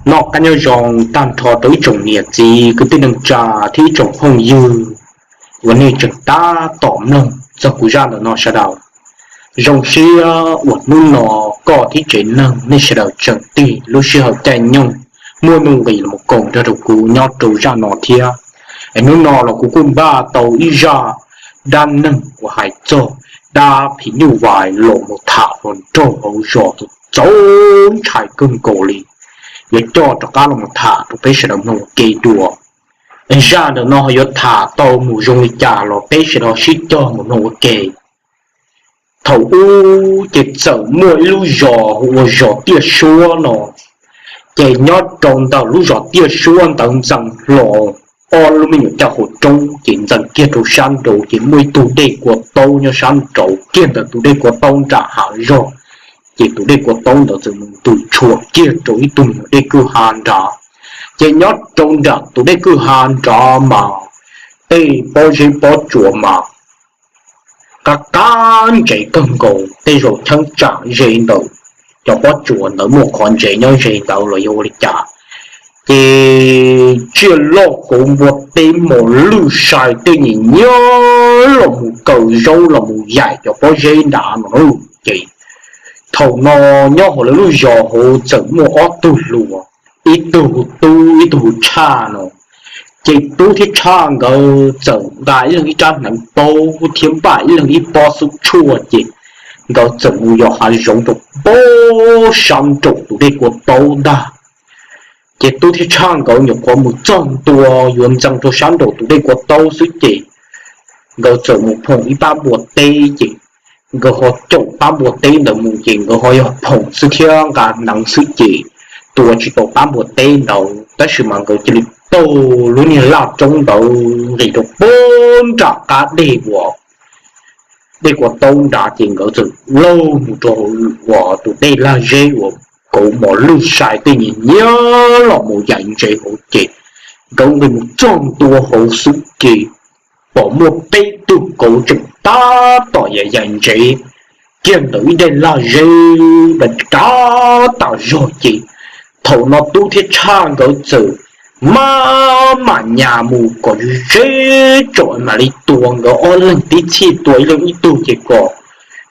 Noj qab nyob zoo tag nrho rau ib tsoom niam txiv kwv tij neej tsa thiab ib tsoom phooj ywg uas nej tseem tab tom mloog txog kuv zaj ntawm no sawv daws. Zoo siab uas hnub no koj thiab tsev neeg nej sawv daws tseem tig lub sij hawm caij nyoog muaj nuj nqis los koom nrog rau kuv nyob rau zaj no thiab. Es hnub no los kuv kuj npaj tau ib zaj dab neeg uas hais txog dab phim nyuj vais los mus tham hluas nraug hauv zos txaus ntshai kawg nkaus li. Yuav coj rov qab los mus tham rau peb sawv daws mloog ua ke dua. Zaj ntawm no yuav tham tau mus zoo li cas los peb sawv daws sib cog mus mloog ua ke. Thaum ub ces txawm muaj ib lub zos hu ua zos Tiaj Suab no. Ces nyob rau ntawm lub zos Tiaj Suab ntawd ntxeev hlo ob lub me nyuam caj qhua roob, ces ntxeev kiag rau sab nraud ces muaj ib tug dej kua taub nyob sab nraud kiag ntawm tus dej kua taub nram hav zog. Ces tus dej kua taub ntawd txawm mus ntws tshuam kiag rau ib tug me nyuam dej kwj ha nrad. Ces nyob rau nram tus dej kwj ha nrad mas tej pob zeb pob tsuas mas qab qab ntsev kawg nkaus, tej zaum cheeb tsam ze ntawm cov pob tsuas ntawd muaj qhov ntsev nyob ze ntawd los yog ua li cas. Ces tsiaj loj kauv npua teb mos lwj sai tej nyiam nyiab los mus kaw zaub los mus yaim cov pob zeb nrad no. Ces thaum no nyob hauv lawv lub zos hauv txawm muaj ob tug hluas, ib tug hu Tub ib tug hu Tshaj no. Ces Tub thiab Tshaj nkawd txawm nqa ib leeg ib rab hneev paub thiab npaj ib leeg ib pob xub tshuaj ces nkawd txawm mus yos hav zoov rau pem sab nraum tus dej kua taub ntag. Ces Tub thiab Tshaj nkawd nyuam qhuav mus txog ntua yuav ntxeev rau sab nraum tus dej kua taub xwb ces nkawd txawm mus phoom ib pab npua teb ces nkawd ho caum pab npua teb ntawd mus ces nkawd ho yog phoom xwb thiab nqa hneev xwb ces tua tsis tau pab npua teb ntawd tab sis mas nkawd cia li taug lub niag laj roob ntawd nqis rau pem nram qab dej uas dej kua taub nrad ces nkawd txawm laug mus rau uas tus dej lag zeb uas kauv mos lwj sai tej nyiam nyiab los mus yaim ntsev hauv ces nkawd nqis mus txog ntua hauv xwb ces pom muaj peb tug kauv tseem tab tom yaim yaim ntsev kiag ntawm ib daim lag zeb nrad tas zog ces thaum no Tub thiab Tshaj nkawd txawm maj mam nyas mus kom ze ze tsom mam li tua nkawd ob leeg tib txhij tua ib leeg ib tug ces kom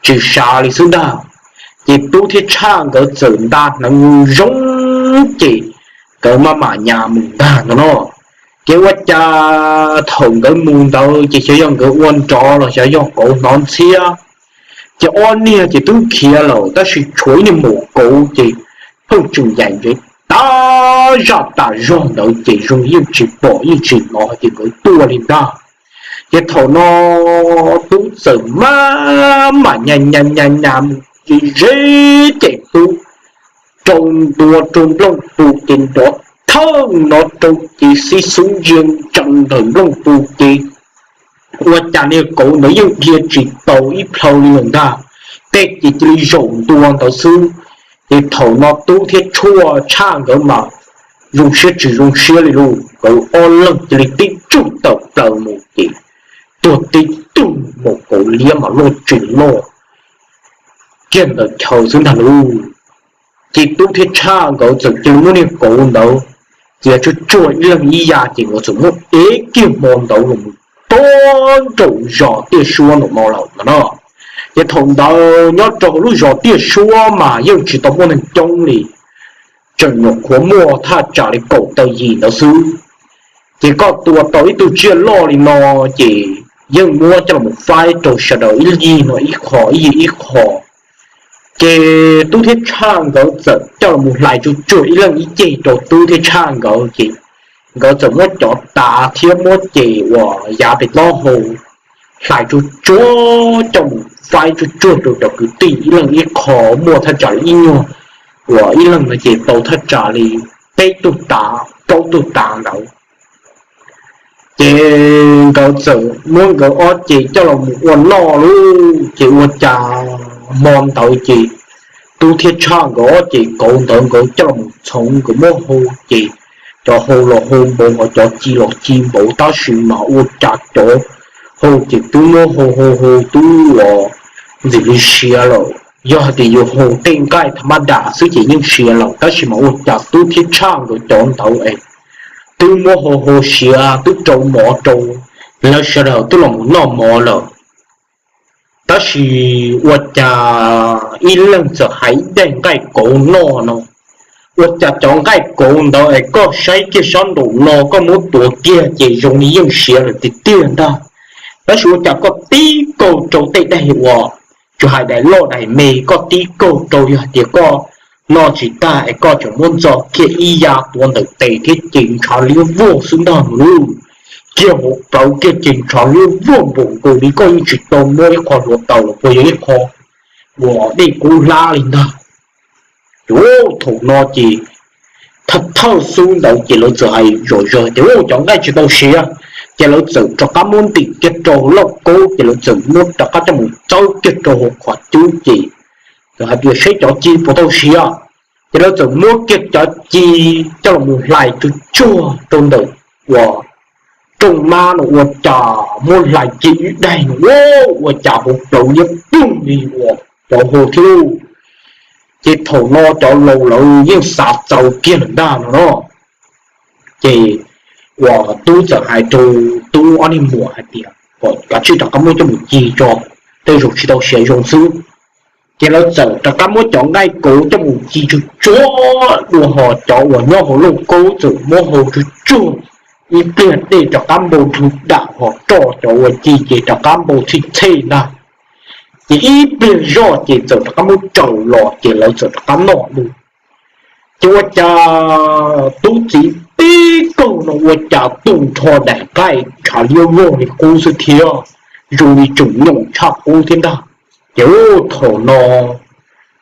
tsis sav li xwb ntag. Ces Tub thiab Tshaj nkawd txawm nta hneev zoo ces nkawd maj mam nyas mus ntag no no. Ces ua cas thaum nkawd mus ntawd ces xyov yog nkawd ua nrov los xyov yog kauv hnov ntxhiab, ces ob niag ces twb khiav lawm tab sis tshuav ib niag maum kauv ces pheej tseem yaim ntsev tas zaj tas zog ntawd ces zoo yeej tsis pom yeej tsis hnov ces nkawd tuaj li ntag. Ces thaum no Tub txawm maj mam nyas nyas nyas nyas mus ze ze ces Tub rau ntua rau nplooj pus ces nrov thawj no rau ces xib xub ntsia ntsees ntawm nplooj pus ces ua cas niag kauv ntawd yeej dhia tsis tau ib plhaw li lawm ntag, tej ces cia li zaum ntua ntawd xwb. Ces thaum no Tub thiab Tshaj nkawd mas zoo siab tsis zoo siab li lauj, nkawd ob leeg cia li tib tsuj tawm plaws mus ces tuag tib tug, maum kauv liab mas loj tsis loj kiag ntawm chaw xwb ntag lauj. Ces Tub thiab Tshaj nkawd txawm cia li muab niag kauv ntawd cia tsuag tsuag ib leeg ib yav ces nkawd txawm muab ev kiag hmo ntawd los mus rau nraum zos Tiaj Suab nraum no lawm no. Ces thaum ntawd nyob rau hauv lub zos Tiaj Suab mas yeej tsis tau muaj neeg coob li, tseem nyuam qhuav muaj thaj tsam li kaum tawm yim ntawd xwb. Ces koj tua tau ib tug tsiaj loj li no ces yeej muab coj los faib rau sawv daws ib yig no ib qho ib yig ib qho. Ces Tub thiab Tshaj nkawd txawm coj los hlais tsuag tsuag ib leeg ib ceg rau Tub thiab Tshaj nkawd ces nkawd txawm muab cov tav thiab muab ces uas yav pem taub hau hlais tsuag tsuag coj mus faib tsuag tsuag rau cov kwv tij ib leeg ib qho, muaj thaj tsam li ib nyuag uas ib leeg no ces tau thaj tsam li peb tug tav plaub tug tav ntawd. Ces nkawd txawm muab nkawd ob ces coj los mus ua noj lauj. Ces ua cas hmo ntawd ces Tub thiab Tshaj nkawd ob ces kauv ntawd nkawd coj los mus txhoov nkawd muab hau ces cov hau los hau npaum ho cov ci los ci npaum tab sis mas ua cas cov hau ces twb muab hau hau hau twb uas ntxim li siav lawm. Yog hais tias yus haus tej nqaij tham ma das xwb ces yeej siav lawm, tab sis mas ua cas Tub thiab Tshaj nkawd cov ntawd es twb muab hau hau siav twb rau mov rau lawv sawv daws twb los mus noj mov lawm. Tab sis ua cas ib leeg txawm hais ib daim nqaij kauv noj no, ua cas cov nqaij kauv ntawd es koj saib kiag sab nraum no koj muab tuav kiag ces zoo li yeej siav lawm tiag tiag ntag. Tab sis ua cas koj tib kaug rau tej daim uas tsis hais daim loj daim me, koj tib kaug rau yog hais tias koj noj tsis tag es koj tseem muab ntxo kiag ib yav tuav ntawm tes thiab ces ntshav liab vog xwb ntag mas lub, kiag hauv plawv kiag ces ntshav liab vog npaum nkaus li koj yeej tsis tau muab ib qho hluav taws los puas yog ib qho uas dej kub hlab li ntag. Ces thaum no ces thawj thawj xub ntawd ces lawv txawm hais zom zaws tias cov nqaij tsis tau siav, ces lawv txawm rov qab muab ntim kiag rau lauj kaub ces lawv txawm muab rov qab coj mus txawb kiag rau hauv qhov cub ces txawm hais tias seb cov ci puas tau siav. Ces lawv txawm muab kiag cov ci coj los mus hlais tsuag tsuag rau ntawm uas rooj mab no ua cas muab hlais kiag ib daim no ua cas hauv plawv liab ploog li uas cov hau thiab lauj. Ces thaum no cov laus lawv yeej xav txaus kiag lawm ntag no no. Ces uas Tub txawm hais rau Tub ob niag muam hais tias kom kav tsij rov qab muab coj mus ci tso, tej zaum tsis tau siav zoo xwb. Ces lawv txawm rov qab muab cov nqaij kauv coj mus ci tsuag tsuag dua hos cov uas nyob hauv lauj kaub txawm muab hau tsuag tsuag ib pliag dej rov qab npau nrug dam hos roj cov uas ci ces rov qab npau txhij txhej ntag. Ces ib pliag zoj ces txawm rov qab muab raws los ces lawv txawm rov qab noj dua. Ces ua cas Tub txiv tib kaug no ua cas tu nrho daim nqaij ntshav liab vog li qub xwb thiab, zoo li tseem nyoos tshaj qub thiab ntag. Ces thaum no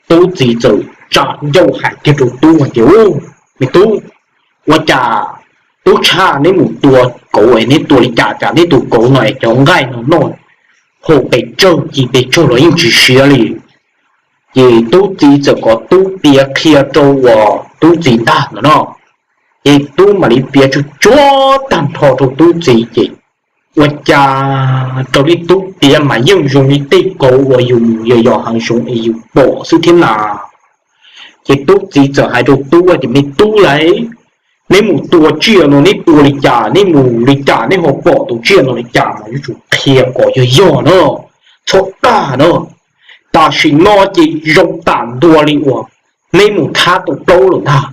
Tub txiv txawm tsa ncauj hais kiag rau Tub hais tias, Me Tub, ua cas Tub Tshaj neb mus tua kauv es neb tua li cas cas neb tus kauv no es cov nqaij no noj hau pes tsawg ci pes tsawg los yeej tsis siav li. Ces Tub txiv txawm kom Tub piav qhia rau uas Tub txiv ntag no no. Ces Tub mam li piav tsuag tsuag tag nrho rau Tub txiv ces ua cas raws li Tub piav mas yeej zoo li tej kauv uas yus mus yos yos hav zoov es yus pom xwb thiab na. Ces Tub txiv txawm hais rau Tub tias, Me Tub lauj, neb mus tua tsiaj no neb tua li cas, neb mus li cas neb ho pom tus tsiaj no li cas mas yuav tsum qhia kom yog yog na, txhob dag na. Tam sim no ces zoo tam ntua li uas neb mus thab tau plaub lawm ntag.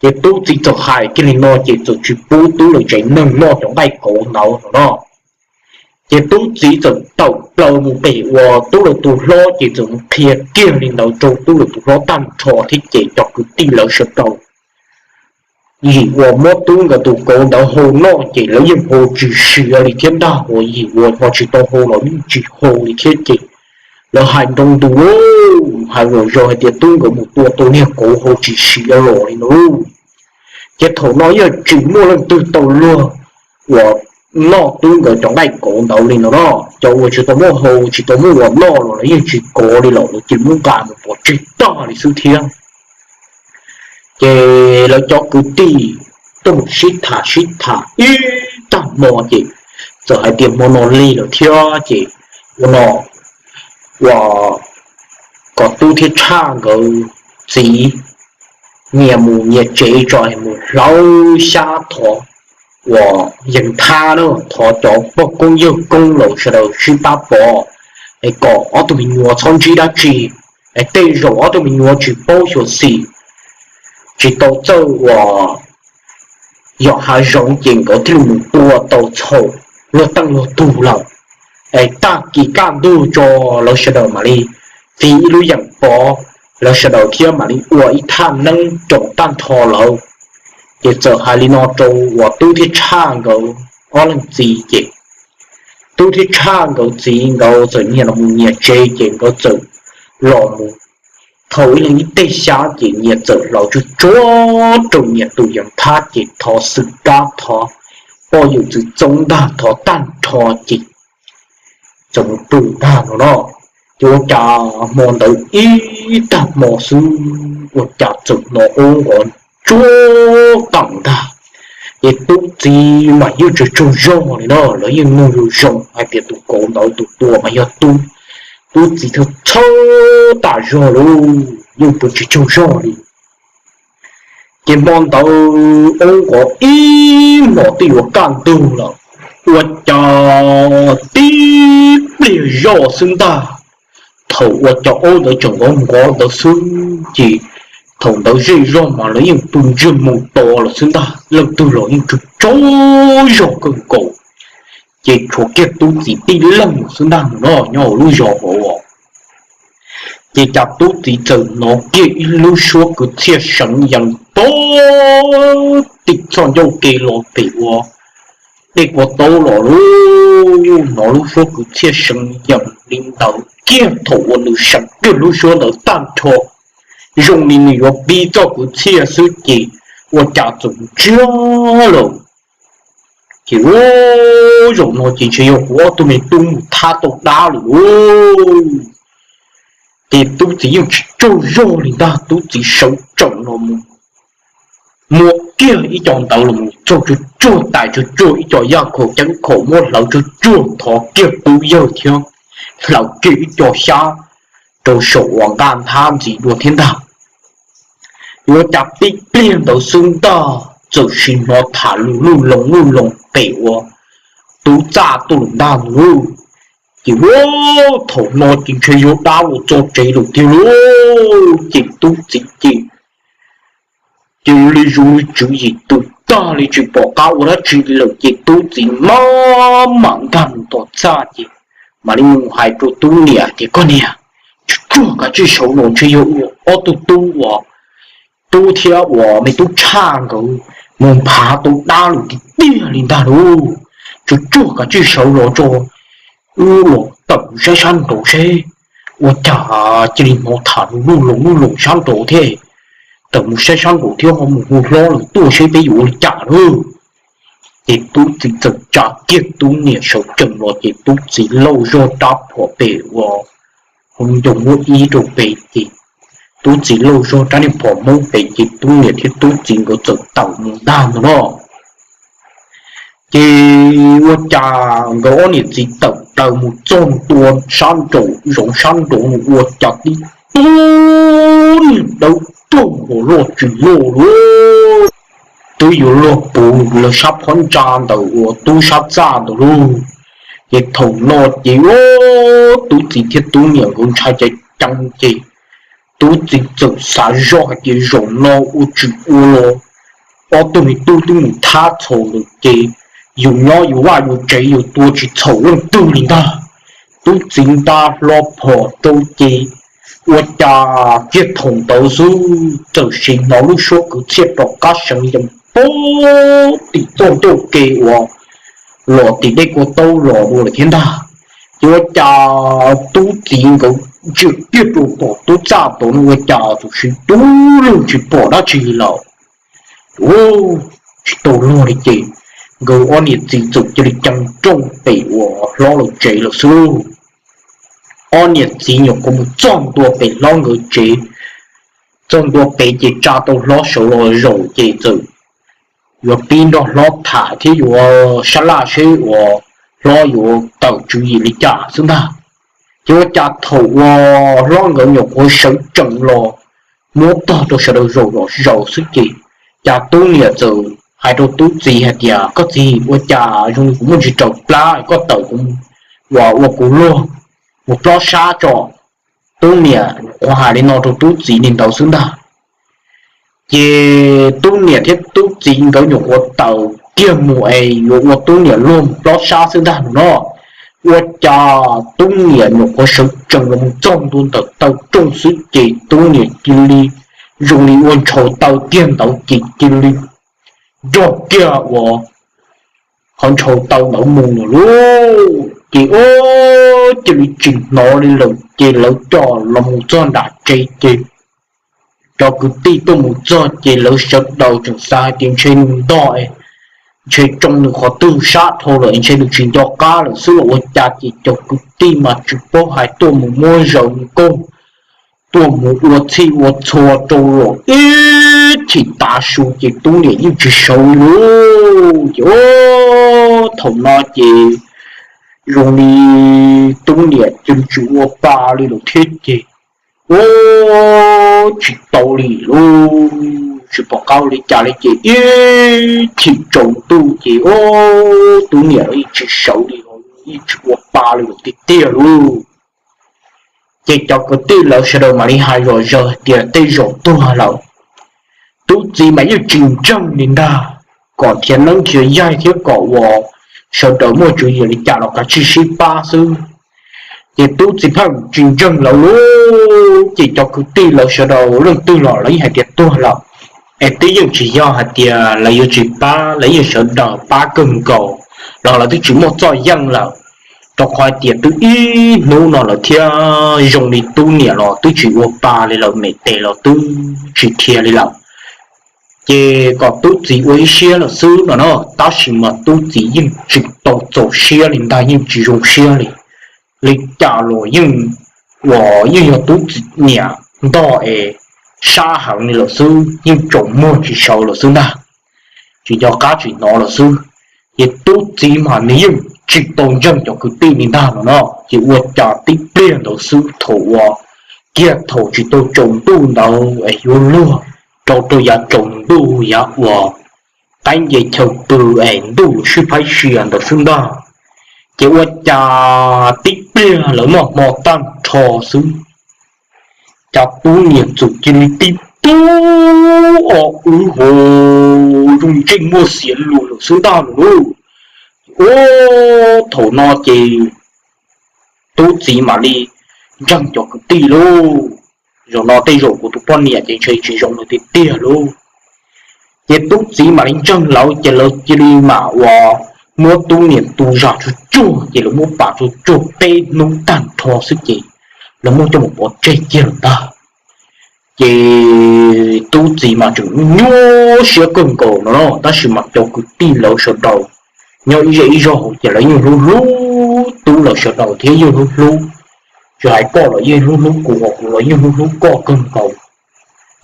Ces Tub txiv txawm hais kiag li no ces txawm tsis pub Tub lawv tsev neeg noj cov nqaij kauv ntawd no no. Ces Tub txiv txawm tawm plaws mus pem uas Tub lawv tus hlob ces txawm mus qhia kiag li ntawd rau Tub lawv tus hlob tag nrho thiab ces cov kwv tij lawv sawv daws yim uas muab Tub nkawd tus kauv ntawd hau noj ces lawv yeej hau tsis siav li thiab ntag, uas yim uas ho tsis tau hau los yeej tsis hau li thiab ces lawv hais nroo ntus, hais zom zaws hais tias Tub nkawd mus tua tau niag kauv hau tsis siav los li no. Ces thaum no yeej tsis muaj leej twg tau luag uas noj Tub nkawd cov nqaij kauv ntawd li no no. Cov uas tsis tau muaj hau tsis tau muaj uas noj los lawv yeej tsis kov li lawm, lawv cia li muab nqa mus pov tseg tag li xwb thiab. Ces lawv cov kwv tij tuaj mus sib tham sib tham ib tag hmo ces txawm hais tias hmo no lig lawm thiab ces ua no, uas kom Tub thiab Tshaj nkawd txiv nyias mus nyias tsev tso es mus hlawv xyab thov uas yees thab na, thov cov pog koob yawg koob lawv sawv daws sib pab pov es kom ob tug me nyuam txhob ntsib dab tsi, es tej zaum ob tug me nyuam tsis paub xyuam xim, tsis tau txawj uas yos hav zoov ces nkawd thiaj li mus tua tau txhaum luag teej luag tug lawm. Es tag kis kaj ntug tso lawv sawv daws mam li txiv ib lub yeem pov, lawv sawv daws thiab mam li ua ib thaj neeb rau tag nrho lawm. Ces txawm hais li no rau uas Tub thiab Tshaj nkawd ob leeg txiv ces Tub thiab Tshaj nkawd txiv nkawd txawm nyias los mus nyias tsev ces nkawd txawm los mus thau ib leeg ib teg xyab ces nyias txawm hlawv tsuag tsuag rau nyias tus yees thab ces thov xwm kab thov poj yawm txwv txoob ntag thov tag nrho ces txawm mus pw ntag no no. Ces ua cas hmo ntawd ib tag hmo xwb ua cas txawm hnov aub nqov tsuag qees ntag. Ces Tub txiv mas yeej tsaug tsaug zog li no, lawv yeej mloog zoo zoo hais tias tus kauv ntawd tus tua mas yog Tub. Tub txiv txhawj txhawj tas zog lauj, yeej pw tsis tsaug zog li. Ces hmo ntawd oob nqov ib hmos twb yuav kaj ntug lawm, ua cas tib pliag zoj xwb ntag. Thaum ua cas oob ntawd tseem nqov nqov ntawd xwb ces thaum ntawd zej zog mas lawv yeej pw ntsiag mus to lawm xwb ntag, leej twg los yeej tsaug tsaug zog kawg nkaus. Ces tshuav kiag tub txiv tib leeg xwb ntag no nyob hauv lub zos hauv. Ces cas tub txiv txawm hnov kiag ib lub suab kwv txhiaj seev yees pog tim txoj ncauj ke los pem ua dej kua taub los lauj. Hnov lub suab kwv txhiaj seev yees li ntawd kiag thaum uas nws seev kiag lub suab ntawd tag nrho, zoo li nws yuav pib txoj kwv txhiaj xwb ces ua cas txawm ntsiag lawm. Ces ua zaum no ces ntshe yog kuv ob tug me tub mus thab tau dab lawm lauj. Ces tub txiv yeej tsis tsaug zog li ntag, tub txiv sawv tsees los mus muab kiag ib co ntawd los mus txog tsuag tsuag tais tsuag tsuag ib co yaj khaum ceeb khaum, muab hlawv tsuag tsuag thov kiag tub yawg thiab hlawv kiag ib co xyab rau saum uas nqaj nthab ntxiv dua thiab ntag. Yuav cas tib pliag ntawd xwb ntag txawm sim hnov tham lus luj loos luj loos pem ua tub txaj tuaj lawm ntag lauj. Ces ua thaum no ces ntshe yog dab los txog tsev lawm tiag lauj. Ces tub txiv ces cia li zoo li tswv yim tus tag li tsis pom qab ua dab tsi lawm ces tub txiv maj mam nkag mus tom txaj ces mam li mus hais rau tub niam tias, Koj niam, tsuag tsuag kav tsij sawv los, ntshe yog ob tug tub uas tub thiab uas me tub tshaj nkawd mus nphav tau dab lawm tiag tiag li ntag lauj. Tsuag tsuag kav tsij sawv los tso, wb los tawm mus saib sab nraud seb. Ua cas cia li hnov tham lus luj loos luj loos sab nraud thiab. Tawm mus saib sab nraud thiab ho mus hu hlob lawm tuaj seb peb yuav ua li cas lauj. Ces tub txiv txawm tsa kiag tub niam sawv tsees los ces tub txiv lauj zog rab phom pem ua hauv ncoo muab ib rau pem ces tub txiv lauj zog rab niag phom hmoob pem ces tub niam thiab tub txiv nkawd txawm tawm mus ntag ntag no. Ces ua cas nkawd ob niam txiv tawm plaws mus txog ntua sab nraum zoov sab nraud ua cas tib tug niag dawb paug hos loj tsis loj lauj, twb yuav luag puv lawv sab phab ntsa ntawm uas tub sab txaj ntawd lauj. Ces thaum no ces tub txiv thiab tub niam nkawd ntshai ceev ceev ces tub txiv txawm xav zoj hais tias zaum no ua tsis ua los ob tug me tub twb mus thab txhaum lawm ces yus nyob yus vaj yus tsev yus tua tsis txhaum leej twg li ntag. Tub txiv nta hlo phom rau ces ua cas kiag thaum ntawd xwb txawm sim hnov lub suab kwv txhiaj rov qab seev yees pog tim txoj ncauj ke uas los tim dej kua taub los dua lawm thiab ntag. Ces ua cas tub txiv nkawd ntsia kiag rau tom tub txaj tod no ua cas txawm siv dub lug tsis pom dab tsi lawm. Tsis tau luag li ces nkawd ob niam txiv txawm cia li cees rooj pem uas hlob lawv tsev lawm xwb. Ob niam txiv nyuam qhuav mus txog ntua pem hlob nkawd tsev, txog ntua pem ces tsa tau hlob sawv los zaum ces txawm yuav pib nrog hlob tham thiab yuav sab laj seb uas hlob yuav tawm tswv yim li cas xwb ntag. Ces ua cas thaum uas hlob nkawd nyuam qhuav sawv tsees los muab tog rau sawv daws zaum zom zaws xwb ces cas tub niam txawm hais rau tub txiv hais tias, Koj txiv, ua cas zoo li kuv muaj ntsis raws plab, koj tawm kuv uas ua kuv luag mus plob sab tso. Tub niam nyuam qhuav hais li no rau tub txiv li ntawd xwb ntag. Ces tub niam thiab tub txiv nkawd nyuam qhuav tawm kiag mus es yuav ua tub niam luag mus plob sab xwb ntag no. Ua cas tub niam nyuam qhuav sawv tsees los mus txog ntua ntawm taw rooj xwb ces tub niam cia li zoo li ua ntshaus taw kiag ntawd ces cia li nrog kiag uas qhov ntshaus taw ntawd mus lawm lauj. Ces ua cia li tsis hnov li lawm ces lawv coj los mus txog nram tsev ces cov kwv tij tuaj mus txog ces lawv sawv daws tseem xav hais tias ntshe nws ntog, ntshe tsoo nws qhov twg sab dhau lawm ntshe nws tsis nco qab lawm xwb los ua cas ces cov kwv tij mas tsis paub hais tuaj mus muab zaws nkauj, tuaj mus ua txhij ua txhua rau los ib chim tav su ces tub niam yeej tsis sawv li lauj. Ces thaum no ces zoo li tub niam ces tsis ua pa li lawm thiab ces, ua tsis tau li lauj, tsis pom qab ua li cas li ces ib chim tsaus ntuj ces ua tub niam los yeej tsis sawv li, yeej tsis ua pa li lawm tiag tiag lauj. Ces cov kwv tij lawv sawv daws mam li hais zom zaws hais tias tej zaum tuag lawm. Tub txiv mas yeej tsis ntseeg li ntag, kom nrhiav neeb nrhiav yaig thiab kom uas sawv daws muaj tswv yim li cas los kav tsij sib pab xwb. Ces tub txiv pheej tsis ntseeg lawv lauj, ces cov kwv tij lawv sawv daws leej twg los lawv yeej hais tias tuag lawm, es twb yeej tsis yog hais tias lawv yuav tsis pab, lawv yeej sawv daws pab kawg nkaus, los lawv twb tsis muaj txoj yeej lawm, rau qhov hais tias twb ib hnub no lawm thiab zoo li tub niam los twb tsis ua pa li lawm, me tes los twb tsis dhia li lawm. Ces kom tub txiv ua ib siab lawm xwb no na, tab sis mas tub txiv yeej tsis tau txaus siab li ntag, yeej tsis zoo siab li. Li cas los yeej, uas yeej yog tub txiv niam ntog es sab heev li lawm xwb, yeej tsaus muag tsis sawv lawm xwb ntag, tsis nco qab tsis hnov lawm xwb. Ces tub txiv mas nws yeej tsis tau ntseeg cov kwv tij li ntag no no, ces ua cas tib pliag ntawd xwb thaum uas kiag thaum tsis tau tsaus ntuj ntawd es yuav luag rau rau yav tsaus ntuj yav uas qaib nce chaw pw es ntuj sib phaib sia ntawd xwb ntag, ces ua cas tib pliag lawv noj hmo tag nrho xwb, cas tub niam txawm cia li tib tug o wb ho zoo ntsej muag xiav luag lawm xwb ntag lauj. Ua thaum no ces tub txiv mam li ntseeg cov kwv tij lauj, zaum no tej zaum kuv tus poj niam ces ntshe tsis zoo lawm tiag tiag lauj. Ces tub txiv mam li ntseeg lawv ces lawv cia li mam uas muab tub niam tu zam tsuag tsuag, ces lawv muab pam tsuag tsuag peb hnub tag nrho xwb ces lawv muab coj mus pov tseg kiag lawm ntag. Ces tub txiv mas tseem nyuaj siab kawg nkaus no, tab sis mas cov kwv tij lawv sawv daws nyob ib zej ib zog hauv ces lawv yeej hlub hlub tub lawv sawv daws thiab yeej hlub hlub, tsis hais koj los yeej hlub hlub kuv, ho kuv los yeej hlub hlub koj kawg nkaus.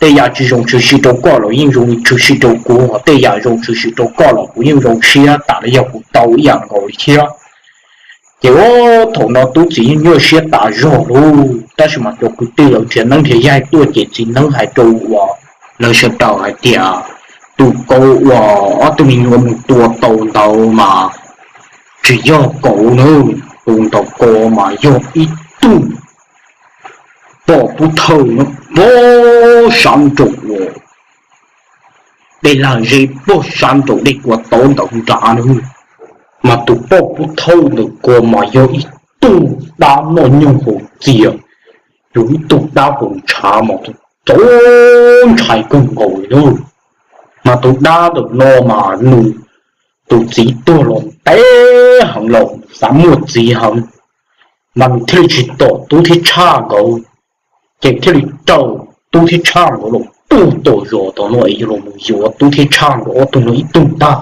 Tej yam tsis zoo tshwm sim rau koj los yeej zoo tshwm sim rau kuv, ho tej yam zoo tshwm sim rau koj los kuv yeej zoo siab tas li yog kuv tau ib yam nkaus li thiab. Ces ua thaum no tub txiv yeej nyuaj siab tas zog lauj, tab sis mas cov kwv tij lawv nrhiav neeb nrhiav yaig tuaj ces txiv neeb hais rau uas lawv sawv daws hais tias tus kauv uas ob tug me nyuam mus tua tau ntawd mas tsis yog kauv na, tus ntawd ko mas yog ib tug poj pub thawj no, pog sab nraum uas dej lag zeb, pog sab nraum dej kua tauv ntawd nrad na. Mas tus poj pub thawj ntawd ko mas yog ib tug dab noj nyoog haus txias, yog ib tug dab haus ntshav mas txaus ntshai kawg nkaus li na. Mas tus dab ntawm no mas nws tus txiv tuag los ntev heev los xav muaj txiv heev, mas nws thiaj li tsis tom tub thiab tshaj nkawd, ces thiaj li raws tub thiab tshaj nkawd los puag tom zos tom no es yog los mus yuav tub thiab tshaj nkawd ob tug no ib tug ntag.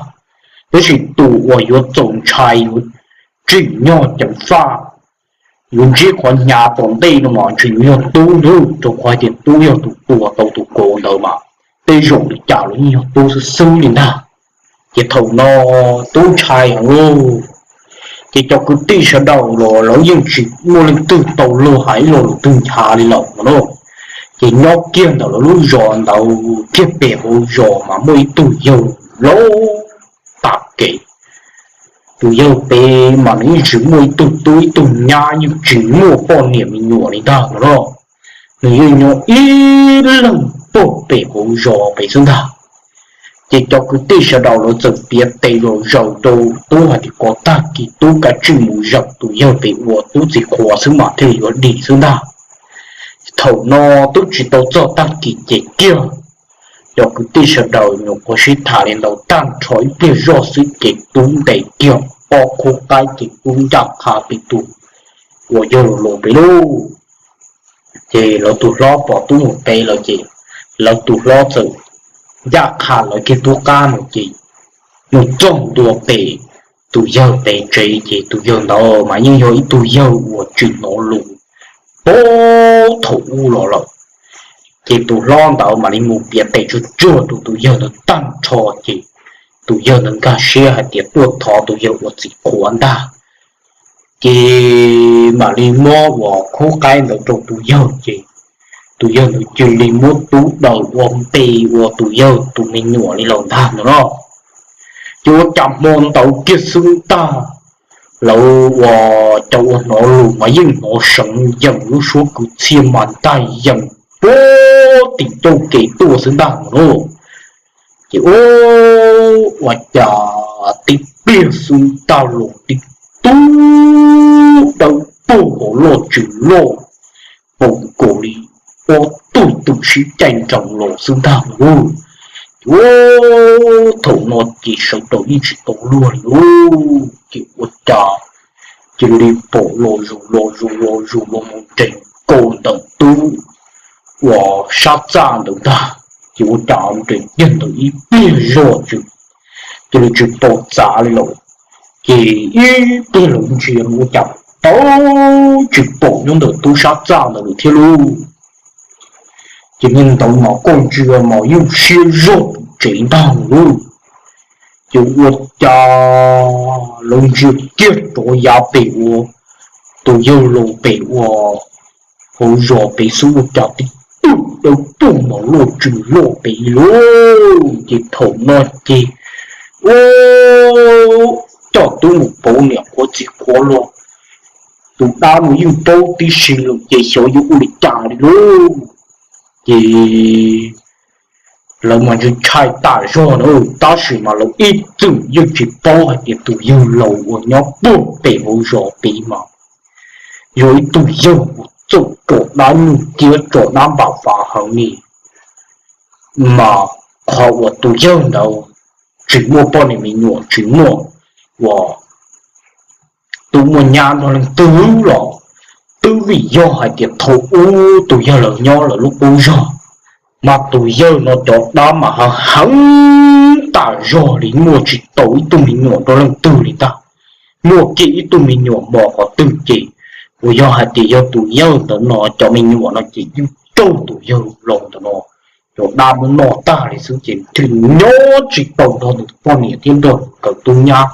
Tab sis tus uas yuav txaus ntshai yuav tsim nyog ceev faj, yuav ntsib qhov hnyav tom ntej no mas ntshe yuav yog tub ntag, rau qhov hais tias tub yog tus tua tau tus kauv ntawd mas tej zaum li cas los yeej yog tub xwb xwb li ntag. Ces thaum no tub ntshai heev lauj, ces cov kwv tij sawv daws los lawv yeej tsis muaj leej twg tau luag hais ib lo lus twg nchav li lawm no. Ces nyob kiag ntawm lawv lub zos ntawd kiag pem hauv zos mas muaj ib tug yawg laus tag kev. Tus yawg pem mas nws yeej tsis muaj ib tug tub ib tug nyab, yeej tsis muaj poj niam me nyuam li ntag no. Nws yeej nyob ib leeg pog pem hauv zos pem xwb ntag. Ces cov kwv tij sawv daws lawv txawm piav tes zom zaws rau tub hais tias kom tag kis tub kav tsij mus zaum tus yawg pem ua tub txiv qhua xwb mas thiaj li yuav dim xwb ntag. Thaum no twb tsis tau txog tag kis ces kiag cov kwv tij sawv daws nyuam qhuav sib tham li ntawd tag nrho ib pliag zoj xwb ces tub ntes kiag ob khub qaib ces tub ncaj qha pem tus uas yawg laus pem lauj. Ces lawv tus hlob pom tub mus pem lawm ces lawv tus hlob txawm ncaj qha lawv kiag tub qab no ces mus txog ntua pem tus yawg pem tsev ces tus yawg ntawd mas yeej yog ib tug yawg uas tsis hnov lus puag thaum ub los lawm. Ces tus hlob ntawd mam li mus piav tes tsuag tsuag rau tus yawg ntawd tag nrho ces tus yawg ntawd nkag siab hais tias tuaj thov tus yawg ua txiv qhua ntag. Ces mam li muab uas khub qaib ntawd rau tus yawg ces tus yawg ntawd cia li muab tub daws ua npe ua tus yawg tus me nyuam li lawm ntag no los. Ces ua cas hmo ntawd kiag xwb ntag, lawv ua cas ua hnov lus mas yeej hnov seev yees, lub suab kwv txhiaj mas ntag yees puag tim toj kev tuaj xwb ntag no los. Ces ua cas tib pliag xwb ntag los tib tug dawb paug hauv loj tsis loj, pom nkaus li ob tug twm sib caij nrees los xwb ntag no los. Ces thaum no ces sawv daws yeej tsis tau luag li lauj, ces ua cas cia li pom los zus los zus los zus los mus nres nkaus ntawm tub uas sab txaj ntawd ntag. Ces ua cas nres kiag ntawd ib pliag zoj tsw, cia li tsis pom txav li lawm. Ces ib pliag lawv ntsia ua cas tau tsis pom nyob ntawm tub sab txaj ntawd lawm thiab lauj. Ces niag ntawd mas koj ntsia mas yeej siab zog tus tsev ntag lauj. Ces ua cas lawv ntsia kiag rov yav pem ua tus yawg laus pem ua hauv zos pem xwb ua cas tib tug dawb paug mas loj tsis loj pem lauj. Ces thaum no ces ua coj tub mus pauv niam qhuav txiv qhuav los, tus dab no yeej paub tib si lawm ces xyov yuav ua li cas li lauj. Ces lawv mas ntshai ntshai tas zog na, tab sis mas lawv ib txwm yeej tsis paub hais tias tus yawg laus uas nyob puag pem hauv zos pem mas yog ib tug yawg uas txawj tso dab nyuj ciab tso dab npam fav heev li, mas qhov uas tus yawg ntawd tsis muaj poj niam me nyuam tsis muaj uas tub muaj nyab nrog leej twg los twb vim yog hais tias thaum ub tus yawg laus nyob lawv lub qub zog, mas tus yawg no cov dab mas heev heev tas zog li, muaj tsis tau ib tug me nyuam nrog leej twg li ntag. Muaj kiag ib tug me nyuam mos qhov twg ces uas yog hais tias yog tus yawg ntawd no cov me nyuam no ces yeej raug tus yawg laus ntawm no cov dab muab noj tag li xwb ces thiaj li nyob tsis tau nrog nws tus poj niam thiab nrog nkawd tub nyab,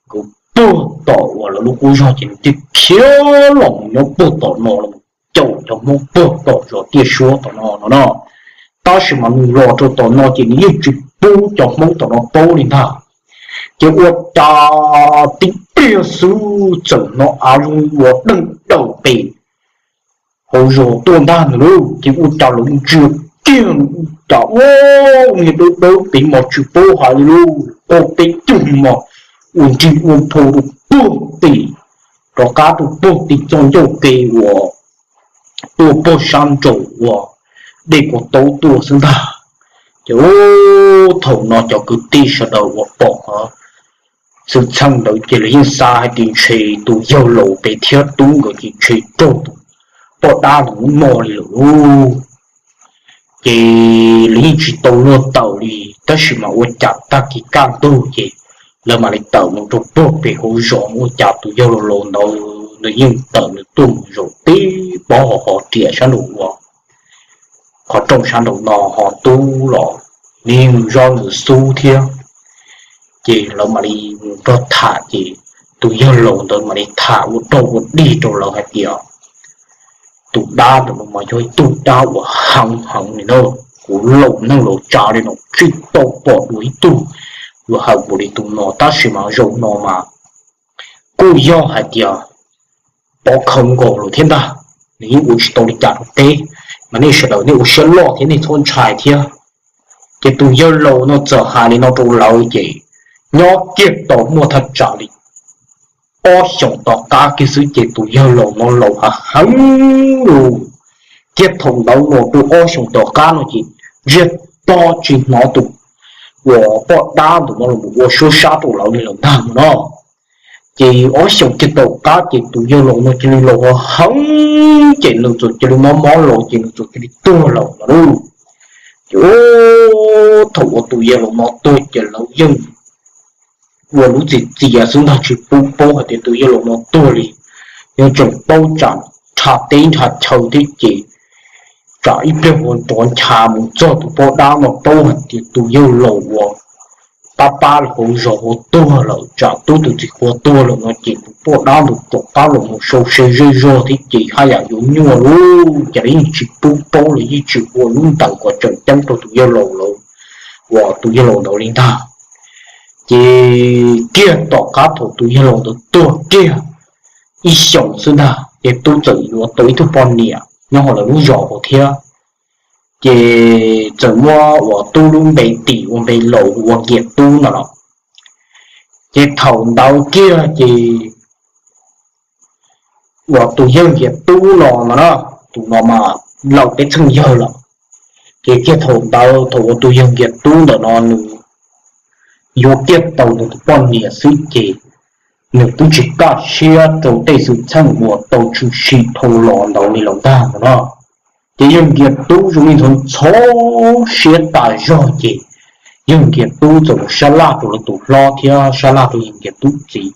nkawd puag tom uas lawv lub qub zog ces nws thiaj khiav los mus nyob puag tom no los caum cov Hmoob puag tom zos Tiaj Suab tom no no no. Tab sis mas nws los rau tom no ces nws yeej tsis pub cov Hmoob tom no paub li ntag. Ces ua cas tib pliag xwb txawm hnov av zoo ua deej daws pem hauv zos tuaj ntag ntag lauj. Ces ua cas lawv ntsia kiag ua cas ua niag dawb dawb pem mas tsis paub hais li lauj, ob peb tug mas ua nrig ua nphau rau puag tim, rov qab rau puag tim txoj ncauj ke uas tuaj puag sab nraum uas dej Kuav Taub tuaj xwb ntag. Ces thaum no cov kwv tij sawv daws uas pom qhov xwm txheej ntawd ces lawv yeej xav hais tias ntshe tus yawg laus pem thiab tub nkawd ces ntshe raug tus poj dab ntawd muab noj li lawm lauj. Ces lawv yeej tsis tau luag tawm li, tab sis mas ua cas tag kis kaj ntug ces lawv mam li tawm mus rau puag pem hauv zos, ua cas tus yawg laus laus ntawd nws yeej tawm nws tuaj mus zaum tib pob hauv riam sab nraum uas qhov rooj sab nraum no, ho tub los nws yeej zov nws xub thiab. Ces lawv mam li mus nrog tham ces tus yawg laus ntawd mam li tham ua rau ua dig rau lawv hais tias tus dab ntawm no mas yog ib tug dab uas heev heev li na. Kuv laus neej laus tsav li no tsis tau pom dua ib tug yuav heev npaum li tus no, tab sis mas zaum no mas kuj yog hais tias pov khawv nkaus lawm thiab ntag. Nws yeej ua tsis tau li cas rau peb, mas nej sawv daws nej ua siab loj thiab nej txhob ntshai thiab. Ces tus yawg laus no txawm hais li no rau lawv ces nyob kiag tau muaj thaj tsam li ob xyoos tom qab kiag xwb ces tus yawg laus no laus heev heev lawm. Thiab thaum ntawd los rau ob xyoos tom qab no ces ntsiag to tsis hnov tus uas poj dab ntawm no los ua suab sab rau lawv li lawm ntag no. Ces ob xyoos kiag tom qab ces tus yawg laus no cia li laus heev ces nws txawm cia li mob mob los ces nws txawm cia li tuag lawm no lauj. Ces thaum uas tus yawg laus no tuag ces lawv yeej ua lub txiv txias xwb ntag, tsis pub paub hais tias tus yawg laus no tuag li. Yeej tseem paub tsam nrhab teb nrhab chaw thiab ces tsam ib pliag ua nrov ncha mus txog tus poj dab no paub hais tias tus yawg laus uas pab pab hauv zos ua tuag lawm, tsam tub tus txiv qhua tuag lawm no ces tus poj dab ntawd tom qab los mus sau se zej zog thiab ces haj yam yuav nyuaj lub cas yeej tsis pub paub los yeej tsis ua lub ntawd kom tseem ceeb rau tus yawg laus lawm uas tus yawg laus ntawd li ntag. Ces kiag tom qab thaum tus yawg laus ntawd tuag kiag ib xyoos xwb ntag ces Tub txawm yuav tau ib tug poj niam nyob hauv lawv lub zos hauv thiab. Ces txawm muab uas Tub lub npe tim ua npe laus ua Nkias Tub no los. Ces thaum ntawd kiag ces uas tus yawg Nkias Tub no no na, tus no mas laus peb txheej yawg lawm. Ces kiag thaum ntawd thaum uas tus yawg Nkias Tub ntawm no nws yuav kiag tau nws tus poj niam xwb ces nws twb tsis kaj siab rau tej xwm txheej uas tau tshwm sim dhau los ntawd li los ntag no na. Ces yawg Nkias Tub zoo li ntxhov ntxhov siab tas zog ces yawg Nkias Tub txawm mus sab laj rau lawv tus hlob thiab sab laj rau yawg Nkias Tub txiv.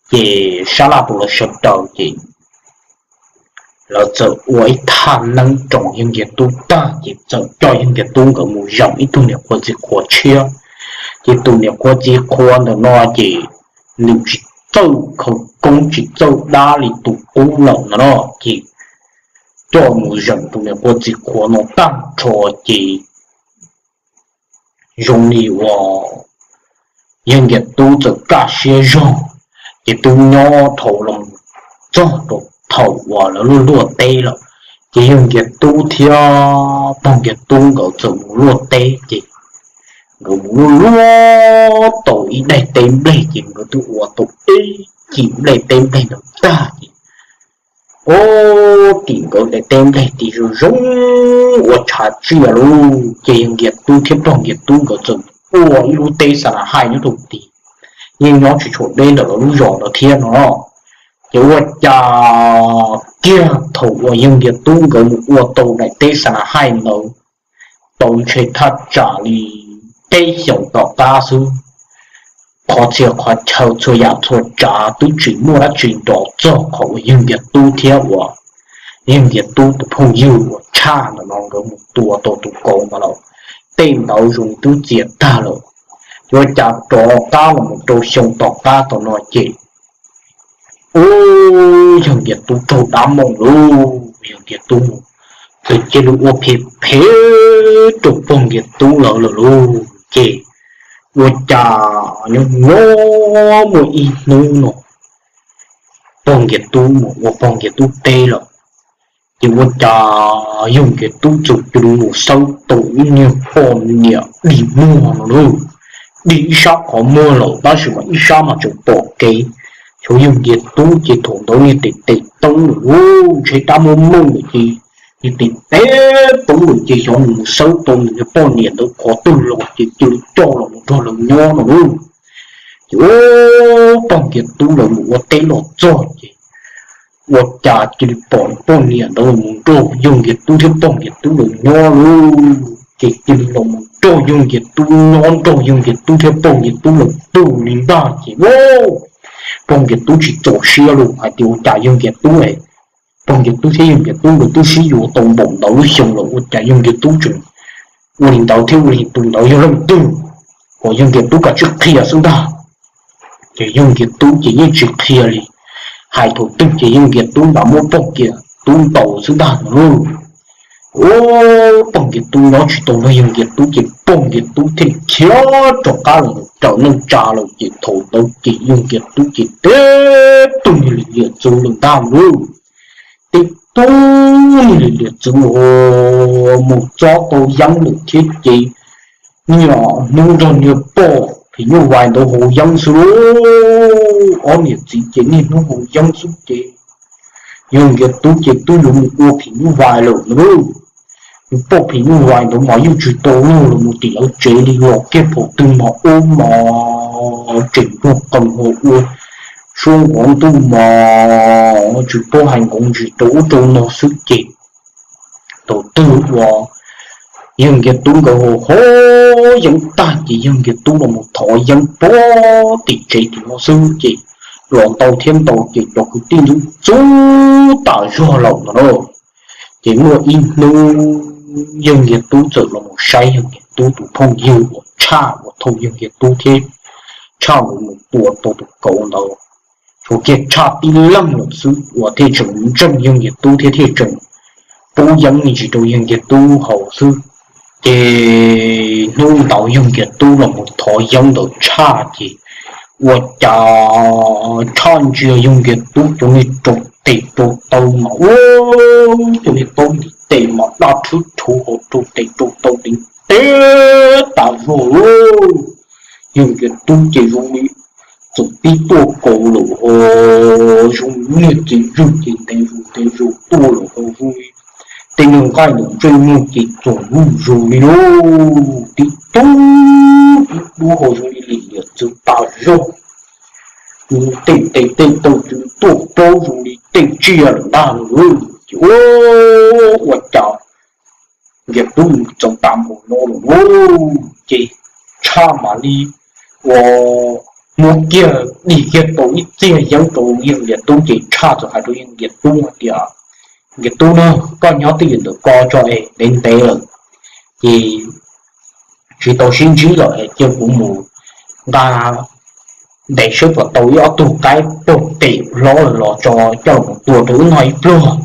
Ces sab laj rau lawv sawv daws ces lawv txawm ua ib thaj neeb roos yawg Nkias Tub tag ces txawm coj yawg Nkias Tub nkawd mus zeem ib tug niam qhuav txiv qhuav tshiab. Ces tus niam qhuav txiv qhuav ntawm no ces nws tsis txawj khawv koob tsis txawj dab li tus qub lawm no no ces coj mus zeem tus niam qhuav txiv qhuav no tag nrho ces zoo li uas yawg Nkias Tub txawm kaj siab zog ces twb nyob dhau los txog rau thaum uas lawv luaj luaj teb lawm. Ces yawg Nkias Tub thiab pog Nkias Tub nkawd txawm mus luaj teb ces nkawd mus luaj luaj tau ib daim teb nplej ces nkawd twb ua tau ib cim nplej teb nplej ntawd tag ces ua tim nkawd daim teb nplej tim zoo zoo ua tshav tsiaj lauj. Ces yawg Nkias Tub thiab pog Nkias Tub nkawd txawm ua ib lub teb xa na haij nyob rau tim, yeej nyob tsis tshua deb ntawm lawv lub zos ntawd thiab no. Ces ua cas kiag thaum uas yawg Nkias Tub nkawd mus ua tau daim teb xa na haij ntawd tau ntshe thaj tsam li peb xyoos tom qab xwb, qhov txhia qhov chaw txhua yam txhua tsav twb tsis muaj dab tsi nrov txog qhov uas yawg Nkias Tub thiab uas yawg Nkias Tub tus phooj ywg uas tshaj ntawm no nkawd mus tua tau tus kauv ntawd lawm. Tej ntawd zoo twb txias tag lawm. Ua cas rov qab los mus rau xyoo tom qab tom no ces ub, yawg Nkias Tub raug dab moom lauj, yawg Nkias Tub mus, tus cia li ua phem phem rau pog Nkias Tub lawv lawm lauj. Ces ua cas nyob nyob muaj ib hnub no pog Nkias Tub mus ua pog Nkias Tub teb lawm, ces ua cas yawg Nkias Tub txawm cia li mus xawb tau ib niag poj niam dig muag no lauj. Dig ib sab qhov muag lawm tab sis mas ib sab mas tseem pom kev. Xyov yawg Nkias Tub ces thaum ntawd niag tes tes teeb lawm lauj, ntshe dab muab mooj lawm ces niag tes tes teeb lawm ces xyov nws mus xawb tau nws niag poj niam ntawd qhov twg los ces cia li coj los mus nrog lawv nyob no lauj. Ces ub, pog Nkias Tub lawv mus ua teb los txog ces ua cas cia li pom poj niam ntawd los mus nrog yawg Nkias Tub thiab pog Nkias Tub lawv nyob lauj. Ces cia li los mus nrog yawg Nkias Tub nyob nrog yawg Nkias Tub thiab pog Nkias Tub lawv tug li ntag ces ub, pog Nkias Tub tsis txaus siab lauj hais tias ua cas yawg Nkias Tub, pog Nkias Tub thiab yawg Nkias Tub nkawd twb sib yuav tau npaum ntawd lub xyoo lawm ua cas yawg Nkias Tub tseem ua li ntawd thiab ua li tus ntawd yog leej twg, kom yawg Nkias Tub kav tsij qhia xwb ntag. Ces yawg Nkias Tub ces yeej tsis qhia li, hais thaum twg ces yawg Nkias Tub nrad muab pog Nkias Tub ntaus xwb ntag no lauj. Ub, pog Nkias Tub nyob tsis tau nrog yawg Nkias Tub ces pog Nkias Tub thiaj khiav rov qab los mus raws neej tsa lawm ces thaum ntawd ces yawg Nkias Tub ces tib tug niag li liam txwv lawm ntag lauj. Tib tug niag li liam txwv mus txob tau yeeb lawm thiab ces niaj hnub nrog niag poj phim nyuj vais ntawd haus yeeb xwb lauj. Ob niam txiv ces niaj hnub haus yeeb xwb ces yawg Nkias Tub ces twb yuav mus ua phim nyuj vais lawm na. Niag poj phim nyuj vais ntawd mas yeej tsis tau luag los mus tim lawv tsev li, los kiag thaum twg mas ub mas tseem nrog qees ho ua suab nqov ntuj mas tsis paub hais nqov ntsis rau ub rau no xwb ces thaum twg uas yawg Nkias Tub nkawd haus haus yeeb tag ces yawg Nkias Tub los mus thov yeeb puag tim tsev tim no xwb ces los ntau thiab ntau ces cov kwv tij ntxub ntxub tas zog lawm no na. Ces muaj ib hnub yawg Nkias Tub txawm los mus saib yawg Nkias Tub tus phooj ywg uas tshaj uas thaum yawg Nkias Tub thiab tshaj nkawd mus tua tau tus kauv ntawd, Tshuav kiag tshaj tib leeg lawm xwb uas thiaj tseem ntseeg yawg Nkias Tub thiab thiaj tseem pub yeeb me ntsis rau yawg Nkias Tub haus xwb. Ces hnub ntawd yawg Nkias Tub los mus thov yeeb ntawd tshaj ces ua cas tshaj ntsia yawg Nkias Tub cov niag rau tes rau taw mas ua, cov niag paub ntiv tes mas daj rhwb rhuv hauv rau tes rau taw ntev ntev tas zog lauj. Yawg Nkias Tub ces zoo li txawm pib tuaj kaus lawm ho zoo li niag txiv zwj ces ntev zus ntev zus tuaj lawm ho zoo li tej niag nqaij ntawm ntsej muag ces txoom zuj zus li lauj. Tib tug tib tug ho zoo li lim liam txwv tas zog. Tej tes tej taw txwv tuaj paub zoo li tej tsiaj lawm ntag lauj. Ces ua ua cas Nkias Tub mus txog tas npaum no lawm lauj, ces tshaj mam li ua muab kiag dim kiag tau ib txiag yeeb rau yawg Nkias Tub ces tshaj txawm hais rau yawg Nkias Tub hais tias, Nkias Tub na, koj nyob twj ywm ntawm ko tso es ntev ntev lawm ces tsis tau sib ntsib lawm es cia kuv mus nqa ntes saib puas tau ib ob tug qaib pog pem hlob lawm los tso coj los tua rau wb noj ib pluag,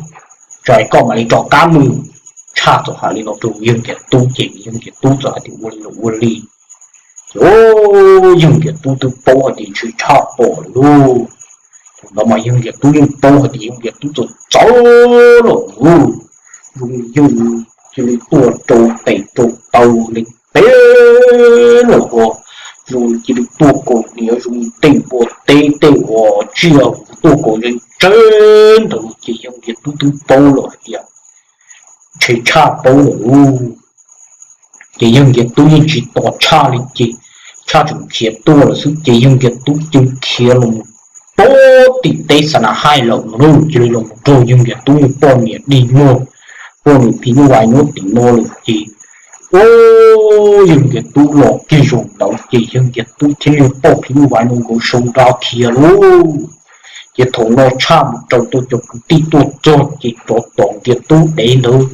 tso es koj mam li rov qab mus. Tshaj txawm hais li no rau yawg Nkias Tub ces yawg Nkias Tub txawm hais tias ua li los ua li. Ces yawg Nkias Tub twb paub hais tias ntshe tshaj pom lawm lauj. Thaum ntawd mas yawg Nkias Tub yeej paub hais tias yawg Nkias Tub txawm txawv lawm lauj. Zoo li yawg cia li tuaj rau tes rau taw ntev ntev lawm ho zoo li cia li tuaj kaus niam zoo li tej npua teb tej uas tsiaj tuaj kaus ntse ntse ntawd ces yawg Nkias Tub twb paub lawm hais tias ntshe tshaj paub lawm lauj. Ces yawg Nkias Tub yeej tsis tos tshaj li ces tshaj tseem khiav tuaj lawm xwb ces yawg Nkias Tub cia li khiav los mus pem tim teb Xa Na Haij lawm no lauj. Cia li los mus raug yawg Nkias Tub niag poj niam dig muag, poj niam phim nyuj vais nyob tim no lawm ces ua yawg Nkias Tub los kiag zaum ntawd ces yawg Nkias Tub thiab niag poj phim nyuj vais no nkawd sau nra khiav lauj. Ces thaum no tshaj mus raws tau cov kwv tij tuaj txog ces rov tom Nkias Tub dev ntawd.